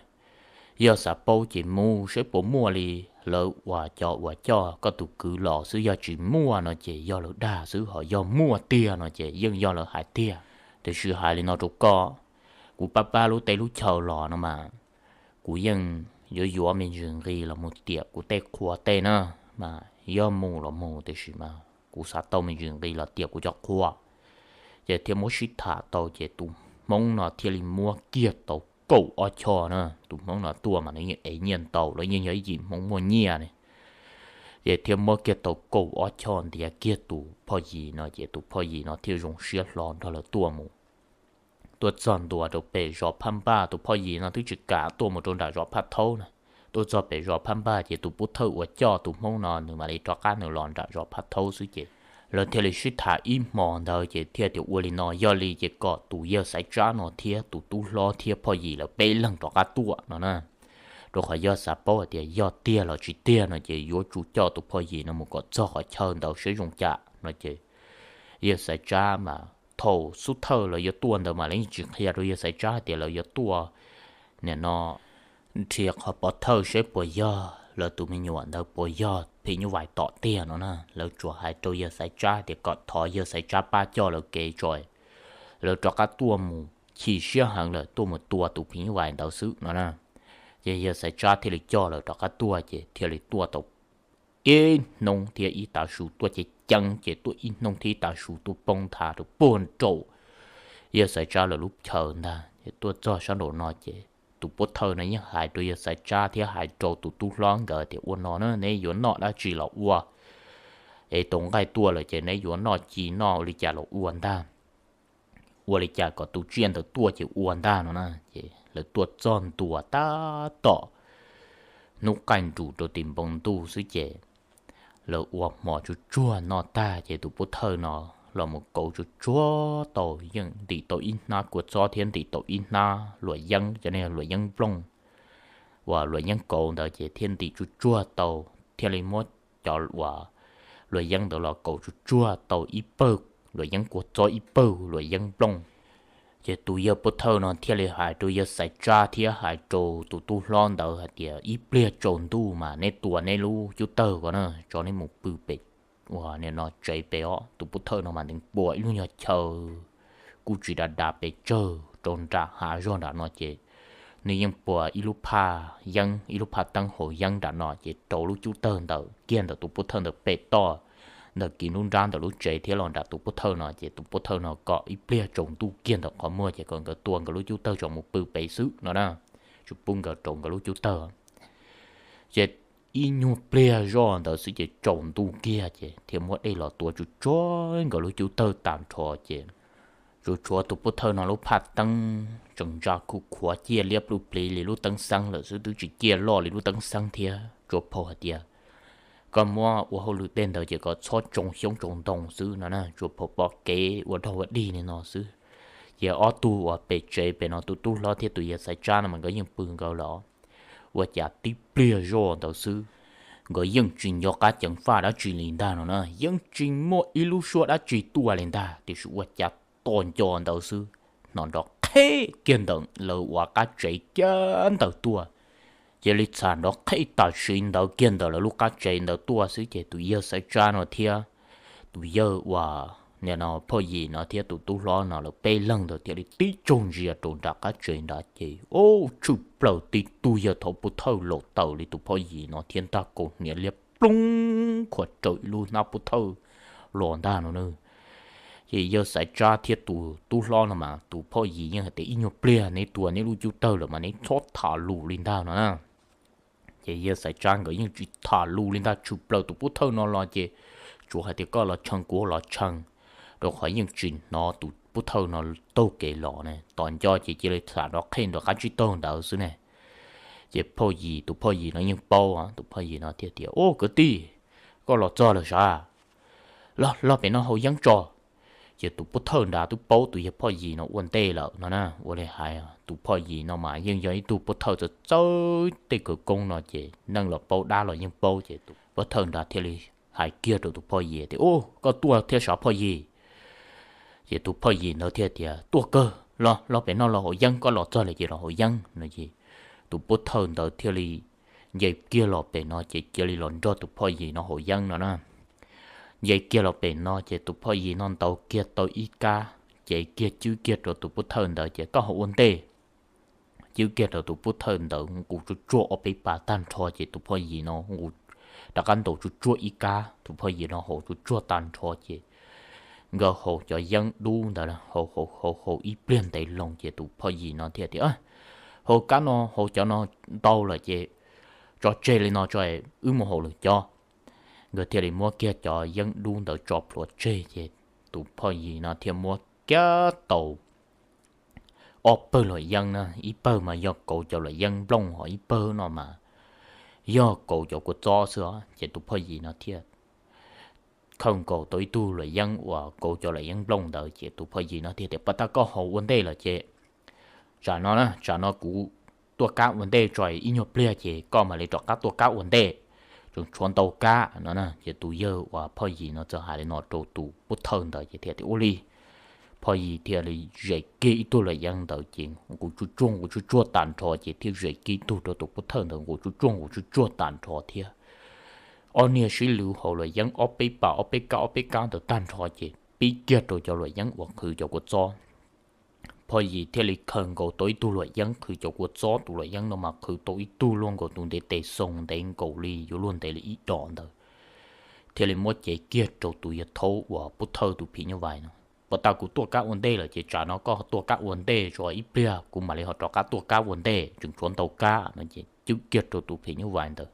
Yog xav paub ces mus saib puas muaj li lawv uas cov uas coj koj tus kwv los xwb, yog tsis muaj no ces yog lawv dag xwb, ho yog muaj tiag no ces yeej yog lawv hais tiag. Tiam sis hais li no rau koj, kuv pab pab lub teb lub chaw los no mas kuv yeej yuav yuav me ntsis nqi los mus tiam kuv tej qhua tej na, mas yog mus los mus tiam sis mas kuv xav tau me ntsis nqi los tiam kuv cov qhua. Ces thiaj muab sib tham tau ces tus Hmoob no thiaj li muab kiag tau kaum ob choj na. Tus Hmoob no tuaj mas nws yeej ev nyiaj ntau, lawv yeej yog ib yim Hmoob muaj nyiaj ne. Ces thiaj muab kiag tau kaum ob choj ntiav kiag tus Phoj Yim no ces tus Phoj Yim no thiaj zoo siab hlo nrog lawv tuaj mus. tuaj txog ntua rau pem zos Phaj Npaj, tus phoj yim no twb tsis kam tuaj mus rau nram zos Phaj Thaub na. Tuaj txog pem zos Phaj Npaj ces tus pov thawj uas coj tus Hmoob no nws mam li rov qab nws los nram zos Phaj Thaub xwb ces lawv thiaj li sib tham ib hmos ntawd ces thiaj tias ua li no, yog li ces kom tus yawg Xaiv Tsab no thiab tus tub hlob thiab phoj yim lawv peb leeg rov qab tuaj no na. Rau qhov yog xav paub hais tias yog tiag los tsis tiag no ces yuav tsum coj tus phoj yim no mus kom txog qhov chaw ntawd seb zoo cas no ces yawg Xaiv Tsab mas thaum xub thawj lawv yuav tuaj ntawd mas lawv yeej tsis qhia rau yawg Xaiv Tsab hais tias lawv yuav tuaj nim no nrhiav qhov pov thawj seb puas yog lawv tus me nyuam ntawd puas yog phim nyuj vais tom tiag no na. Lawv tsuas hais rau yawg Xaiv Tsab tias kom thov yawg Xaiv Tsab pab coj lawv kev tso, lawv rov qab tuaj mus chim siab heev lawm tuaj mus tua tus phim nyuj vais ntawd xwb no na. Ces yawg Xaiv Tsab thiaj li coj lawv rov qab tuaj ces thiaj li tuaj tau ib hnub thiab ib tav su, tuaj ceev ceev ces tuaj ib hnub thiab ib tav su tuaj poob nthav rau puag nraum yawg Xaiv Tsab lawv lub chaw ntag. Ces tuaj txog sab nraum no ces tus pov thawj no yeej hais rau yawg Xaiv Tsab thiab hais rau tus tub hlob nkawd tias ua no na, neb yuav noj dab tsi los ua es tau nqaij tuaj lawm ces neb yuav noj ci noj li cas los ua ntag. Ua li cas kom tus tsiaj ntawd tuaj ces ua ntag no na. Ces lawv tuaj txog ntua tab tom hnub qaij nrus rau tim npoo ntuj xwb ces lawv ua hmo tsuag tsuag noj tag ces tus pov thawj no los mus kauv tsuag tsuag tau, yeej ntim tau ib hnab kua txob thiab ntim tau ib hnab luam yeeb, cov niag luam yeeb nplooj uas luam yeeb kauv ntawd ces thiaj ntim tsuag tsuag tau, thiaj li muab cov uas luam yeeb ntawd los kauv tsuag tsuag tau ib pawg luam yeeb kua txob ib pawg luam yeeb nplooj. Ces tus yawg pov thawj no thiaj li hais rau yawg Xaiv Tsab thiab hais rau tus tub hlob ntawd hais tias ib pliag tsaus ntuj mas neb tua neb lub cub tawg ko na, tso neb mus pw pem uas nim no tsev pem os. Tus pov thawj no mas nws pua ib lub nyuag chaw kuj tsis dav dav pes tsawg rau nram hav zog nram no ces nws yeej pua ib lub phaj yeeb, ib lub phaj teeb haus yeeb nram no ces rau lub cub tawg ntawd kiag ntawm tus pov thawj ntawd pem toj, ntawm kiv nruab nrab ntawm lub tsev thiab los nram tus pov thawj no ces tus pov thawj no kom ib pliag tsaus ntuj kiag ntawm qhov muag ces kom nkawd tua nkawd lub cub tawg tso mus pw pem xwb no na, tsis pub nkawd rau nkawd lub cub tawg. Ces ib nyuag pliag zoj ntawd xwb ces tsaus ntuj kiag ces thiaj muab dej los tua tsuag tsuag nkawd lub cub tawg tag nrho ces tsuas tshuav tus pov thawj no lub phaj teeb tseem ntsa khuv khuav ciaj liab pluj pliv li lub teeb xeeb lawm xwb, twb tsis ciaj loj li lub teeb xeeb thiab. Tsuas phau hais tias koj muab ua hauj lwm tej ntawd ces kom txhob tsoo xyoob tsoo ntoo xwb no na, tsuas phau pom kev ua dog ua dig li no xwb. Ces ob tug uas pem tsev pem no tus tub hlob thiab tus yawg Xaiv Tsab no mas nkawd yeej pw nkawd los, ua cas tib pliag zoj ntawd xwb nkawd yeej tsis nco qab ceev faj dab tsi li ntag no na, yeej tsis muaj ib lub suab dab tsi tuaj li ntag, tiam sis ua cas tos nco ntawd xwb hnov nrov qheb kiag ntawm lawv uas qab tsev kiag ntawd tuaj. Cia li txham nrov qheb tam sim ntawd kiag ntawm lawv lub qab tsev ntawd tuaj xwb ces tus yawg Xaiv Tsab no thiab tus yawg uas nim no phauj Yim no thiab tus tub hlob no lawv peb leeg ntawd thiaj li tib tsaug ntsia rau nram qab tsev nrad ces ub, tshwm plaws tib tug yawg thaum pov thawj laus taws li tus phauj Yim no thiab nrog kaus hniav liab ploog khuam raws ib lub hnab pov thawj los ntag no na. Ces yawg Xaiv Tsab thiab tus tub hlob no mas tus phauj Yim yeej hais tias ib nyuag pliag neb tua neb lub cub tawg lawm mas neb txhob tham lus li ntag no na. Ces yawg Xaiv Tsab nkawd yeej tsis tham lus li ntag, tshwm plaws tus pov thawj no los ces tsuas hais tias koj los tshee kuv los tshee, rau qhov yeej tsis hnov tus pov thawj no taug kev los ne. Tos nco ces cia li txham nrov qheb nrov qab tsib taug ntawd xwb ne. Ces phauj Yim, tus phauj Yim no yeej paub, tus phauj Yim no thiaj tias, Ub kwv tij, koj los txog lawm sav? Los, los pem no haus yeeb tso. Ces tus pov thawj nrad twb paub tus yawg phauj Yim no ua ntej lawm no na. Ua li hais tus phauj Yim no mas yeej yog ib tug pov thawj txawj txawj tej khawv koob no ces neeg los paub dab los yeej paub ces tus pov thawj nrad thiaj li hais kiag rau tus phauj Yim tias, Ub, koj tuaj thiab sav phauj Yim? Ces tus phauj Yim ntawd thiaj tias, Tuaj kawg, los, los pem no los haus yeeb, koj los txog lawm ces los haus yeeb no ces tus pov thawj ntawd thiaj li nce kiag los pem no ces cia li los nrog tus phauj Yim no haus yeeb no na. Nce kiag los pem no ces tus phauj Yim no ntaus kiag tau ib kab, ces kiag cwb kiag rau tus pov thawj ntawd ces, Koj haus ua ntej. Cwb kiag rau tus pov thawj ntawd nqus tsuag tsuag ob peb pas tag nrho ces tus phauj Yim no nqus rov qab ntaus tsuag tsuag ib kab, tus phauj Yim no haus tsuag tsuag tag nrho ces nkawd haus cov yeeb dub ntawd, haus haus haus haus ib pliag ntev loo ces tus phauj Yim no thiaj tias, Haus kab no haus cov no ntau lawm ces tso tseg li no tso, wb mus haus lwm cov. Nkawd thiaj li muab kiag cov yeeb dub ntawd tso plhuav tseg ces tus phauj Yim no thiaj muab kiag tau ob pawg luam yeeb na, ib pawg mas yog kauv cov luam yeeb nplooj, ho ib pawg no mas yog kauv cov kua txob xwb os. Ces tus phoj yim no thiaj khaws nkaus tau ib tug luam yeeb uas kauv cov luam yeeb nplooj ntawd, ces tus phoj yim no thiaj tias, Pov thawj, koj haus ua ntej lawm ces tsam no na, tsam no kuv tuaj kab ua ntej tso, ib nyuag pliag ces koj mam li rov qab tuaj kab ua ntej, tseem tshuav ntau kab no na. Ces tus yawg uas phoj yim no txawm hais li no rau tus pov thawj ntawd ces thiaj tias, Ua li. Phoj yim thiaj li zes kiag ib tug luam yeeb ntawd ces nqus tsuj tsuag nqus tsuj tsuag tag nrho, ces thiaj zes kiag ib tug rau tus pov thawj ntawd nqus tsuj tsuag nqus tsuj tsuag tag nrho thiab. Ob niag sib lwv haus luam yeeb ob peb pas ob peb kab ob peb kab ntawd tag nrho ces pib kiag rau cov luam yeeb uas qhwv cov kua txob. Phoj yim thiaj li khaws nkaus tau ib tug luam yeeb qhwv cov kua txob, tus luam yeeb no mas qhwv tau ib tug luaj nkaus tus ntiv tes xoo, ntev nkaus li yuav luag ntev li ib dos ntawd, thiaj li muab cev kiag rau tus yawg thaub uas pov thawj tus phim nyuj vais no. Pov thawj, kuv tuaj kab ua ntej lawm ces tsam no koj tuaj kab ua ntej tso, ib pliag kuv mam li ho rov qab tuaj kab ua ntej, tseem tshuav ntau kab no. Ces cwb kiag rau tus phim nyuj vais ntawd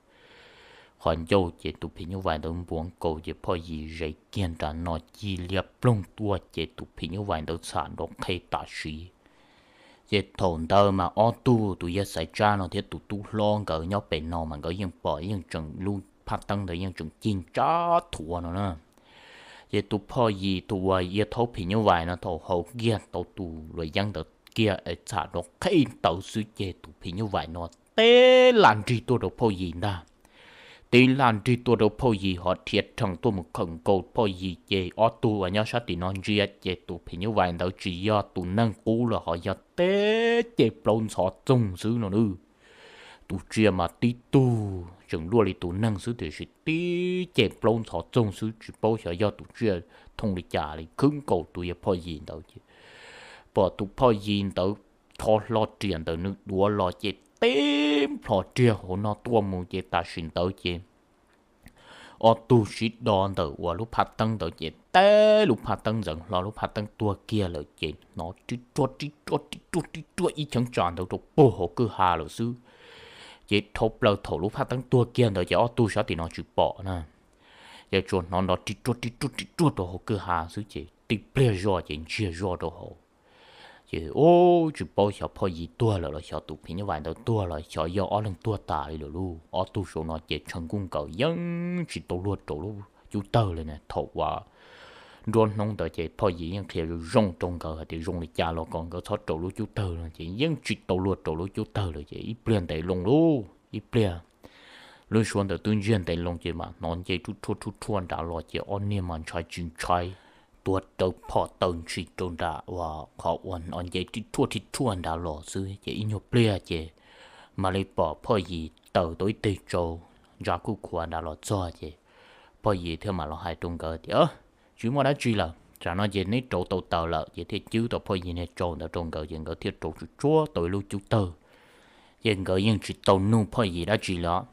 qhov ncauj, ces tus phim nyuj vais ntawd npuav nkaus ces phoj yim zes kiag nram no ci liab ploog tuaj ces tus phim nyuj vais ntawd txham nrov qhe tam sim. Ces thaum ntawd mas ob tug, tus yawg Xaiv Tsab no thiab tus tub hlob nkawd nyob pem no mas nkawd yeej pom, yeej tseem lub phaj teeb ntawd yeej tseem cig ntsab thuav no na. Ces tus phoj yim tus uas yawg thaub phim nyuj vais no thaum haus kiag tau tus luam yeeb ntawd kiag es txham nrov qhe ntawd xwb ces tus phim nyuj vais no teb laj nrig tuaj rau phoj yim ntag. Teb laj nrig tuaj rau phoj yim ho rhiav rhees tuaj mus khawm nkaus phoj yim ces ob tug uas nyob sab tim no ntsia ces tus phim nyuj vais ntawd tsis yog tus neeg qub los ho yog tib ce plaub ntxhov txoog xwb no nawb. Tus tsiaj mas tib tug tseem luaj li tus neeg xwb tiam sis tib ce plaub ntxhov txoog xwb, tsis paub xyov yog tus tsiaj thooj li cas li khwb nkaus tus yawg phoj yim ntawd ces pom tus phoj yim ntawd tho hlo riam ntawm nws duav los ces teb nplho riag hauv no tuaj mus ces tam sim ntawd ces ob tug sib do ntawm uas lub phaj teeb ntawd ces teb lub phaj teeb ntxeev hlo, lub phaj teeb tuag kiag lawm ces hnov rib ruag rib ruag rib ruag rib ruag ib cheeb tsam ntawd rau puag hauv kwj ha lawm xwb. Ces dhau plaws thaum lub phaj teeb tuag kiag ntawd ces ob tug sab tim no tsis pom na, ces tsuas hnov nrov rib ruag rib ruag rib ruag rau hauv kwj ha xwb ces tib pliag zoj ces ntsiag zoj rau hauv. Ces ub, tsis paub xyov phoj yim tuag lawm los xyov tus phim nyuj vais ntawd tuag los xyov yog ob leeg tuag tas li lawm lauj. Ob tug saum no ces tshav nkuj nkaus yeej tsis tau luag rau lub cub tawg li na. Thaum uas nruab hnub ntawd ces phoj yim yeej qhia zoo zoo rau nkawd hais tias zoo li cas los kom nkawd txhob rau lub cub tawg no ces yeej tsis tau luag rau lub cub tawg lawm ces ib pliag ntev loo lauj, ib pliag lub suab ntawd twb ntsiag ntev loo ces mam hnov nce rub rhuaj rub rhuaj nrad los ces ob niag mas ntshai tsis ntshai tuav rawv phom taw ntshis rau nram uas qhov uas hnov nce rib rhuaj rib rhuaj nrad los xwb ces ib nyuag pliag ces mam li pom phoj yim taws tau ib teg tsau ntsa kuj khuav nrad los txog ces phoj yim thiaj mam los hais rau nkawd tias, Tsis muaj dab tsi lawm, tsam no ces neb rauv tau taws lawm. Ces thiaj cwb tau phoj yim niag tsau ntawd rau nkawd ces nkawd thiaj rauv tsuj tsuag tau ib lub cub tawg. Ces nkawd yeej tsis tau nug phoj yim dab tsi li os.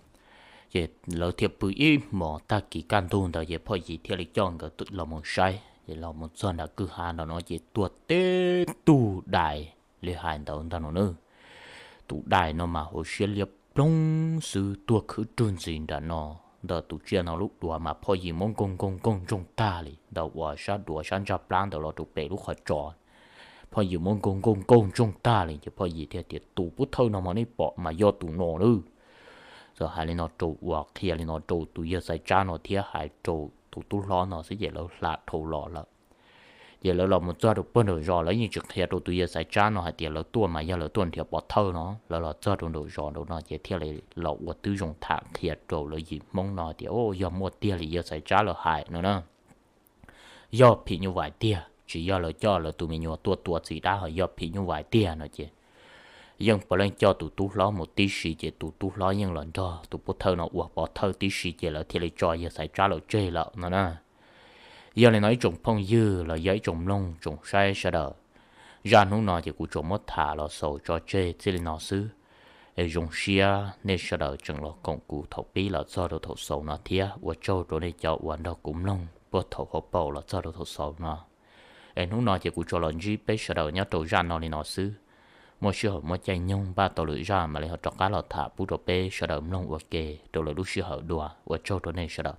Ces lawv thiaj pw ib hmos, tag kis kaj ntug ntawd ces phoj yim thiaj li coj nkawd los mus saib. Ces los mus txog nram kwj ha nram no ces tuag tib tug dais li hais ntawd ntag no nawb. Tus dais no mas hauv siab liab ploog xwb, tuag khwb rwg ntxiv nram no. Ntawm tus tsiaj no lub duav mas phoj yim muab nkaug nkaug nkaug ntsoog tag li ntawm uas sab duav sab ntsag plab ntawd los rau pem lub qhov tsos. Phoj yim muab nkaug nkaug nkaug ntsoog tag li ces phoj yim thiaj tias, Tus pov thawj no mas nej pom mas yog tus no nawb. Txawm hais li no rau uas qhia li no rau tus yawg Xaiv Tsab no thiab hais rau tus tub hlob no xwb ces lawv hla dhau los lawm. Ces lawv los mus txog rau puag nraum zos, lawv yeej tsis qhia rau tus yawg Xaiv Tsab no hais tias lawv tuaj mas yog lawv tuaj nrhiav pov thawj no. Lawv los txog rau nraum zos nraum no ces thiaj li los ua tib zoo tham qhia rau lawv yim Hmoob no tias, Yog muaj tiag li yawg Xaiv Tsab lawv hais no na. Yog phim nyuj vais tiag, tsis yog lawv coj lawv tus me nyuam tuaj tua txiv dab, ho yog phim nyuj vais tiag no ces yeej puav leej coj tus tub hlob mus tib si ces tus tub hlob yeej los nrog tus pov thawj no ua pov thawj tib si ces lawv thiaj li tso yawg Xaiv Tsab lawm tseg lawm no na. Yog li no ib tsoom phooj ywg los yog ib tsoom mloog tsoom saib sawv daws, zaj hnub no ces kuv tsuas muab tham los xaus tso tseg txij li no xwb. Es zoo siab nej sawv daws tseem los koom kuv thaum pib los txog rau thaum xaus no thiab ua tsaug rau nej cov uas nrog kuv mloog puag thaum hauv paus los txog rau thaum xaus no. Es hnub no ces kuv tsuas los ntsib peb sawv daws nyob rau zaj no li no xwb. Muaj sij hawm muaj caij nyoog npaj tau lwm zaj mam li ho rov qab los tham pub rau peb sawv daws mloog ua ke rau lwm lub sij hawm dua. Ua tsaug rau nej sawv daws.